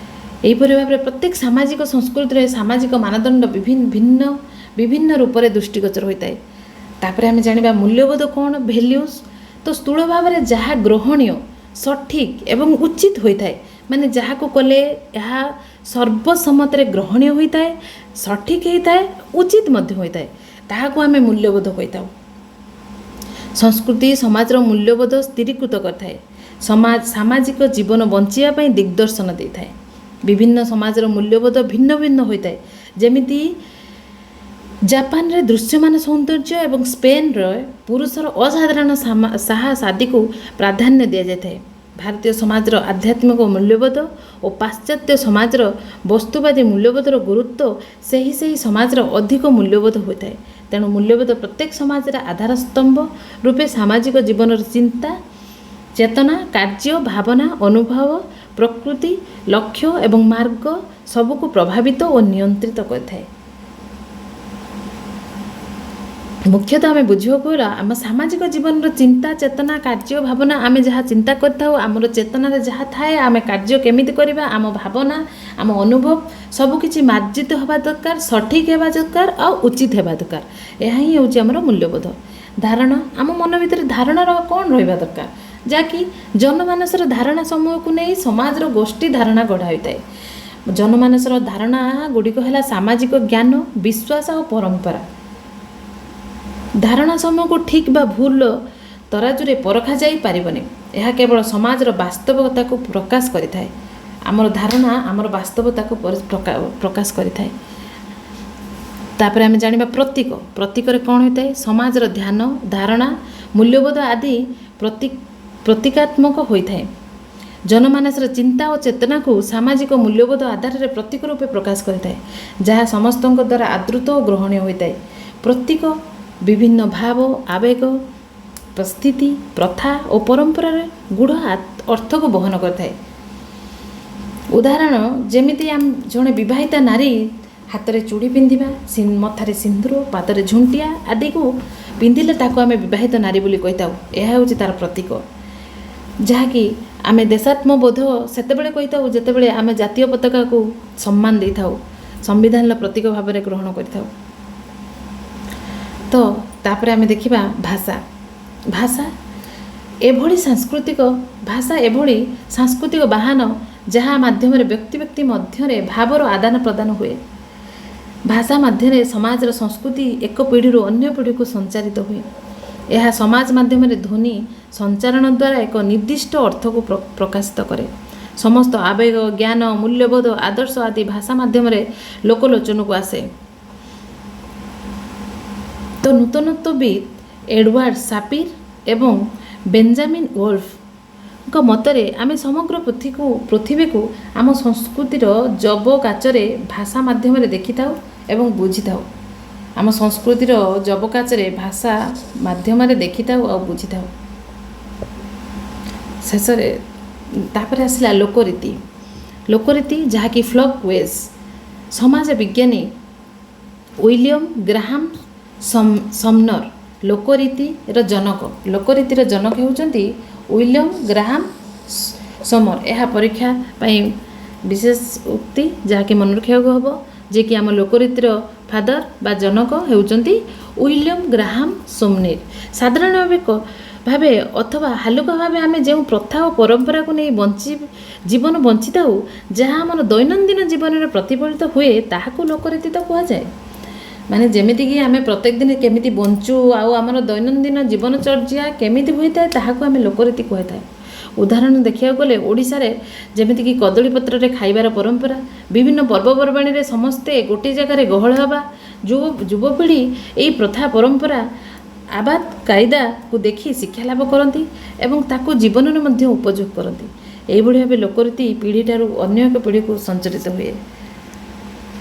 ଏହିପରି ଭାବରେ ପ୍ରତ୍ୟେକ ସାମାଜିକ ସଂସ୍କୃତିରେ ସାମାଜିକ ମାନଦଣ୍ଡ ବିଭିନ୍ନ ଭିନ୍ନ ବିଭିନ୍ନ ରୂପରେ ଦୃଷ୍ଟିଗୋଚର ହୋଇଥାଏ। ତାପରେ ଆମେ ଜାଣିବା ମୂଲ୍ୟବୋଧ କ'ଣ, ଭ୍ୟାଲ୍ୟୁଜ୍। ତ ସ୍ଥୂଳ ଭାବରେ ଯାହା ଗ୍ରହଣୀୟ, ସଠିକ୍ ଏବଂ ଉଚିତ ହୋଇଥାଏ, ମାନେ ଯାହାକୁ କଲେ ଏହା ସର୍ବସମ୍ମତରେ ଗ୍ରହଣୀୟ ହୋଇଥାଏ, ସଠିକ୍ ହେଇଥାଏ, ଉଚିତ ମଧ୍ୟ ହୋଇଥାଏ, ତାହାକୁ ଆମେ ମୂଲ୍ୟବୋଧ କହିଥାଉ। ସଂସ୍କୃତି ସମାଜର ମୂଲ୍ୟବୋଧ ସ୍ଥିରୀକୃତ କରିଥାଏ। ସମାଜ ସାମାଜିକ ଜୀବନ ବଞ୍ଚିବା ପାଇଁ ଦିଗ୍ଦର୍ଶନ ଦେଇଥାଏ। ବିଭିନ୍ନ ସମାଜର ମୂଲ୍ୟବୋଧ ଭିନ୍ନ ଭିନ୍ନ ହୋଇଥାଏ। ଯେମିତି ଜାପାନରେ ଦୃଶ୍ୟମାନ ସୌନ୍ଦର୍ଯ୍ୟ ଏବଂ ସ୍ପେନ୍ର ପୁରୁଷର ଅସାଧାରଣ ସାହସ ଆଦିକୁ ପ୍ରାଧାନ୍ୟ ଦିଆଯାଇଥାଏ। ଭାରତୀୟ ସମାଜର ଆଧ୍ୟାତ୍ମିକ ମୂଲ୍ୟବୋଧ ଓ ପାଶ୍ଚାତ୍ୟ ସମାଜର ବସ୍ତୁବାଦୀ ମୂଲ୍ୟବୋଧର ଗୁରୁତ୍ୱ ସେହି ସେହି ସମାଜର ଅଧିକ ମୂଲ୍ୟବୋଧ ହୋଇଥାଏ। ତେଣୁ ମୂଲ୍ୟବୋଧ ପ୍ରତ୍ୟେକ ସମାଜର ଆଧାରସ୍ତମ୍ଭ ରୂପେ ସାମାଜିକ ଜୀବନର ଚିନ୍ତା, ଚେତନା, କାର୍ଯ୍ୟ, ଭାବନା, ଅନୁଭବ, ପ୍ରକୃତି, ଲକ୍ଷ୍ୟ ଏବଂ ମାର୍ଗ ସବୁକୁ ପ୍ରଭାବିତ ଓ ନିୟନ୍ତ୍ରିତ କରିଥାଏ। ମୁଖ୍ୟତଃ ଆମେ ବୁଝିବାକୁ ହେଲା ଆମ ସାମାଜିକ ଜୀବନର ଚିନ୍ତା, ଚେତନା, କାର୍ଯ୍ୟ, ଭାବନା, ଆମେ ଯାହା ଚିନ୍ତା କରିଥାଉ, ଆମର ଚେତନାରେ ଯାହା ଥାଏ, ଆମେ କାର୍ଯ୍ୟ କେମିତି କରିବା, ଆମ ଭାବନା, ଆମ ଅନୁଭବ ସବୁକିଛି ମାର୍ଜିତ ହେବା ଦରକାର, ସଠିକ୍ ହେବା ଦରକାର ଆଉ ଉଚିତ ହେବା ଦରକାର। ଏହା ହିଁ ହେଉଛି ଆମର ମୂଲ୍ୟବୋଧ। ଧାରଣା, ଆମ ମନ ଭିତରେ ଧାରଣାର କ'ଣ ରହିବା ଦରକାର, ଯାହାକି ଜନମାନସର ଧାରଣା ସମୂହକୁ ନେଇ ସମାଜର ଗୋଷ୍ଠୀ ଧାରଣା ଗଢ଼ା ହୋଇଥାଏ। ଜନମାନସର ଧାରଣା ଗୁଡ଼ିକ ହେଲା ସାମାଜିକ ଜ୍ଞାନ, ବିଶ୍ୱାସ ଆଉ ପରମ୍ପରା। ଧାରଣା ସମୂହକୁ ଠିକ୍ ବା ଭୁଲ ତରାଜୁରେ ପରଖା ଯାଇପାରିବନି। ଏହା କେବଳ ସମାଜର ବାସ୍ତବତାକୁ ପ୍ରକାଶ କରିଥାଏ। ଆମର ଧାରଣା ଆମର ବାସ୍ତବତାକୁ ପ୍ରକାଶ କରିଥାଏ। ତାପରେ ଆମେ ଜାଣିବା ପ୍ରତୀକ। ପ୍ରତୀକରେ କ'ଣ ହୋଇଥାଏ? ସମାଜର ଧ୍ୟାନ, ଧାରଣା, ମୂଲ୍ୟବୋଧ ଆଦି ପ୍ରତୀକାତ୍ମକ ହୋଇଥାଏ। ଜନମାନସର ଚିନ୍ତା ଓ ଚେତନାକୁ ସାମାଜିକ ମୂଲ୍ୟବୋଧ ଆଧାରରେ ପ୍ରତୀକ ରୂପେ ପ୍ରକାଶ କରିଥାଏ, ଯାହା ସମସ୍ତଙ୍କ ଦ୍ୱାରା ଆଦୃତ ଓ ଗ୍ରହଣୀୟ ହୋଇଥାଏ। ପ୍ରତୀକ ବିଭିନ୍ନ ଭାବ, ଆବେଗ, ପ୍ରସ୍ଥିତି, ପ୍ରଥା ଓ ପରମ୍ପରାରେ ଗୂଢ଼ ଅର୍ଥକୁ ବହନ କରିଥାଏ। ଉଦାହରଣ, ଯେମିତି ଜଣେ ବିବାହିତା ନାରୀ ହାତରେ ଚୁଡ଼ି ପିନ୍ଧିବା, ମଥାରେ ସିନ୍ଦୁର, ପାଦରେ ଝୁଣ୍ଟିଆ ଆଦିକୁ ପିନ୍ଧିଲେ ତାକୁ ଆମେ ବିବାହିତ ନାରୀ ବୋଲି କହିଥାଉ। ଏହା ହେଉଛି ତା'ର ପ୍ରତୀକ। ଯାହାକି ଆମେ ଦେଶାତ୍ମବୋଧ ସେତେବେଳେ କହିଥାଉ ଯେତେବେଳେ ଆମେ ଜାତୀୟ ପତାକାକୁ ସମ୍ମାନ ଦେଇଥାଉ, ସମ୍ବିଧାନର ପ୍ରତୀକ ଭାବରେ ଗ୍ରହଣ କରିଥାଉ। ତ ତାପରେ ଆମେ ଦେଖିବା ଭାଷା। ଭାଷା ଏଭଳି ସାଂସ୍କୃତିକ ଭାଷା ଏଭଳି ସାଂସ୍କୃତିକ ବାହାନ ଯାହା ମାଧ୍ୟମରେ ବ୍ୟକ୍ତି ବ୍ୟକ୍ତି ମଧ୍ୟରେ ଭାବର ଆଦାନ ପ୍ରଦାନ ହୁଏ। ଭାଷା ମାଧ୍ୟମରେ ସମାଜର ସଂସ୍କୃତି ଏକ ପିଢ଼ିରୁ ଅନ୍ୟ ପିଢ଼ିକୁ ସଞ୍ଚାରିତ ହୁଏ। ଏହା ସମାଜ ମାଧ୍ୟମରେ ଧ୍ୱନି ସଞ୍ଚାରଣ ଦ୍ୱାରା ଏକ ନିର୍ଦ୍ଦିଷ୍ଟ ଅର୍ଥକୁ ପ୍ରକାଶିତ କରେ। ସମସ୍ତ ଆବେଗ, ଜ୍ଞାନ, ମୂଲ୍ୟବୋଧ, ଆଦର୍ଶ ଆଦି ଭାଷା ମାଧ୍ୟମରେ ଲୋକଲୋଚନକୁ ଆସେ। ତ ନୂତନତ୍ୱବିତ୍ ଏଡୱାର୍ଡ଼ ସାପିର ଏବଂ ବେଞ୍ଜାମିନ୍ ୱୋଲ୍ଫଙ୍କ ମତରେ ଆମେ ସମଗ୍ର ପୃଥିବୀକୁ ଆମ ସଂସ୍କୃତିର ଯବକାଚରେ ଭାଷା ମାଧ୍ୟମରେ ଦେଖିଥାଉ ଏବଂ ବୁଝିଥାଉ। ଆମ ସଂସ୍କୃତିର ଯବକାଚରେ ଭାଷା ମାଧ୍ୟମରେ ଦେଖିଥାଉ ଆଉ ବୁଝିଥାଉ। ଶେଷରେ ତାପରେ ଆସିଲା ଲୋକରୀତି। ଲୋକରୀତି ଯାହାକି ଫ୍ଲକ୍ ୱେଜ୍। ସମାଜ ବିଜ୍ଞାନୀ ୱିଲିୟମ ଗ୍ରାହାମ ସମନର ଲୋକରୀତିର ଜନକ। ଲୋକରୀତିର ଜନକ ହେଉଛନ୍ତି ୱିଲିୟମ ଗ୍ରାହାମ ସମର। ଏହା ପରୀକ୍ଷା ପାଇଁ ବିଶେଷ ଉକ୍ତି, ଯାହାକି ମନେ ରଖିବାକୁ ହେବ ଯେ କି ଆମ ଲୋକରୀତିର ଫାଦର ବା ଜନକ ହେଉଛନ୍ତି ୱିଲିୟମ ଗ୍ରାହାମ ସୋମନିର। ସାଧାରଣ ଭାବେ ଅଥବା ହାଲୁକା ଭାବେ ଆମେ ଯେଉଁ ପ୍ରଥା ଓ ପରମ୍ପରାକୁ ନେଇ ଜୀବନ ବଞ୍ଚିଥାଉ, ଯାହା ଆମର ଦୈନନ୍ଦିନ ଜୀବନରେ ପ୍ରତିଫଳିତ ହୁଏ, ତାହାକୁ ଲୋକରୀତି ତ କୁହାଯାଏ। ମାନେ ଯେମିତିକି ଆମେ ପ୍ରତ୍ୟେକ ଦିନ କେମିତି ବଞ୍ଚୁ ଆଉ ଆମର ଦୈନନ୍ଦିନ ଜୀବନଚର୍ଯ୍ୟା କେମିତି ହୋଇଥାଏ, ତାହାକୁ ଆମେ ଲୋକରୀତି କୁହାଥାଏ। ଉଦାହରଣ ଦେଖିବାକୁ ଗଲେ ଓଡ଼ିଶାରେ ଯେମିତିକି କଦଳୀ ପତ୍ରରେ ଖାଇବାର ପରମ୍ପରା, ବିଭିନ୍ନ ପର୍ବପର୍ବାଣିରେ ସମସ୍ତେ ଗୋଟିଏ ଜାଗାରେ ଗହଳ ହେବା, ଯୁବପିଢ଼ି ଏହି ପ୍ରଥା ପରମ୍ପରା ଆବାଦ କାଇଦାକୁ ଦେଖି ଶିକ୍ଷା ଲାଭ କରନ୍ତି ଏବଂ ତାକୁ ଜୀବନରେ ମଧ୍ୟ ଉପଯୋଗ କରନ୍ତି। ଏଇଭଳି ଭାବେ ଲୋକରୀତି ପିଢ଼ିଠାରୁ ଅନ୍ୟ ଏକ ପିଢ଼ିକୁ ସଞ୍ଚରିତ ହୁଏ।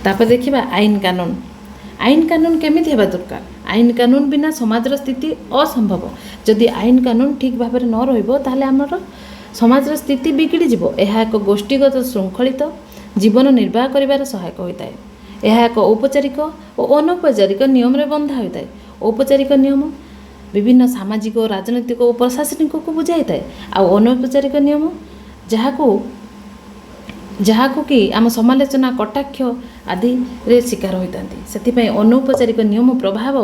ତାପରେ ଦେଖିବା ଆଇନ କାନୁନ। ଆଇନ କାନୁନ କେମିତି ହେବା ଦରକାର? ଆଇନ କାନୁନ ବିନା ସମାଜର ସ୍ଥିତି ଅସମ୍ଭବ। ଯଦି ଆଇନ କାନୁନ ଠିକ୍ ଭାବରେ ନ ରହିବ, ତାହେଲେ ଆମର ସମାଜର ସ୍ଥିତି ବିଗିଡ଼ିଯିବ। ଏହା ଏକ ଗୋଷ୍ଠୀଗତ ଶୃଙ୍ଖଳିତ ଜୀବନ ନିର୍ବାହ କରିବାରେ ସହାୟକ ହୋଇଥାଏ। ଏହା ଏକ ଔପଚାରିକ ଓ ଅନୌପଚାରିକ ନିୟମରେ ବନ୍ଧା ହୋଇଥାଏ। ଔପଚାରିକ ନିୟମ ବିଭିନ୍ନ ସାମାଜିକ, ରାଜନୈତିକ ଓ ପ୍ରଶାସନିକକୁ ବୁଝାଇଥାଏ, ଆଉ ଅନୌପଚାରିକ ନିୟମ ଯାହାକୁ କି ଆମ ସମାଲୋଚନା, କଟାକ୍ଷ ଆଦିରେ ଶିକାର ହୋଇଥାନ୍ତି। ସେଥିପାଇଁ ଅନୌପଚାରିକ ନିୟମ ପ୍ରଭାବ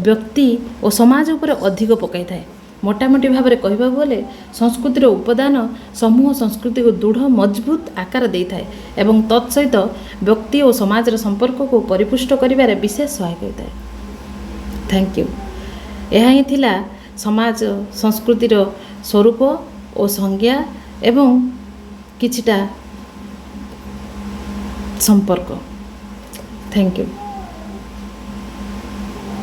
ବ୍ୟକ୍ତି ଓ ସମାଜ ଉପରେ ଅଧିକ ପକାଇଥାଏ। ମୋଟାମୋଟି ଭାବରେ କହିବାକୁ ଗଲେ ସଂସ୍କୃତିର ଉପାଦାନ ସମୂହ ସଂସ୍କୃତିକୁ ଦୃଢ଼ ମଜବୁତ ଆକାର ଦେଇଥାଏ ଏବଂ ତତ୍ ସହିତ ବ୍ୟକ୍ତି ଓ ସମାଜର ସମ୍ପର୍କକୁ ପରିପୁଷ୍ଟ କରିବାରେ ବିଶେଷ ସହାୟକ ହୋଇଥାଏ। Thank you. ଏହା ହିଁ ଥିଲା ସମାଜ ସଂସ୍କୃତିର ସ୍ୱରୂପ ଓ ସଂଜ୍ଞା ଏବଂ କିଛିଟା ସମ୍ପର୍କ। Thank you.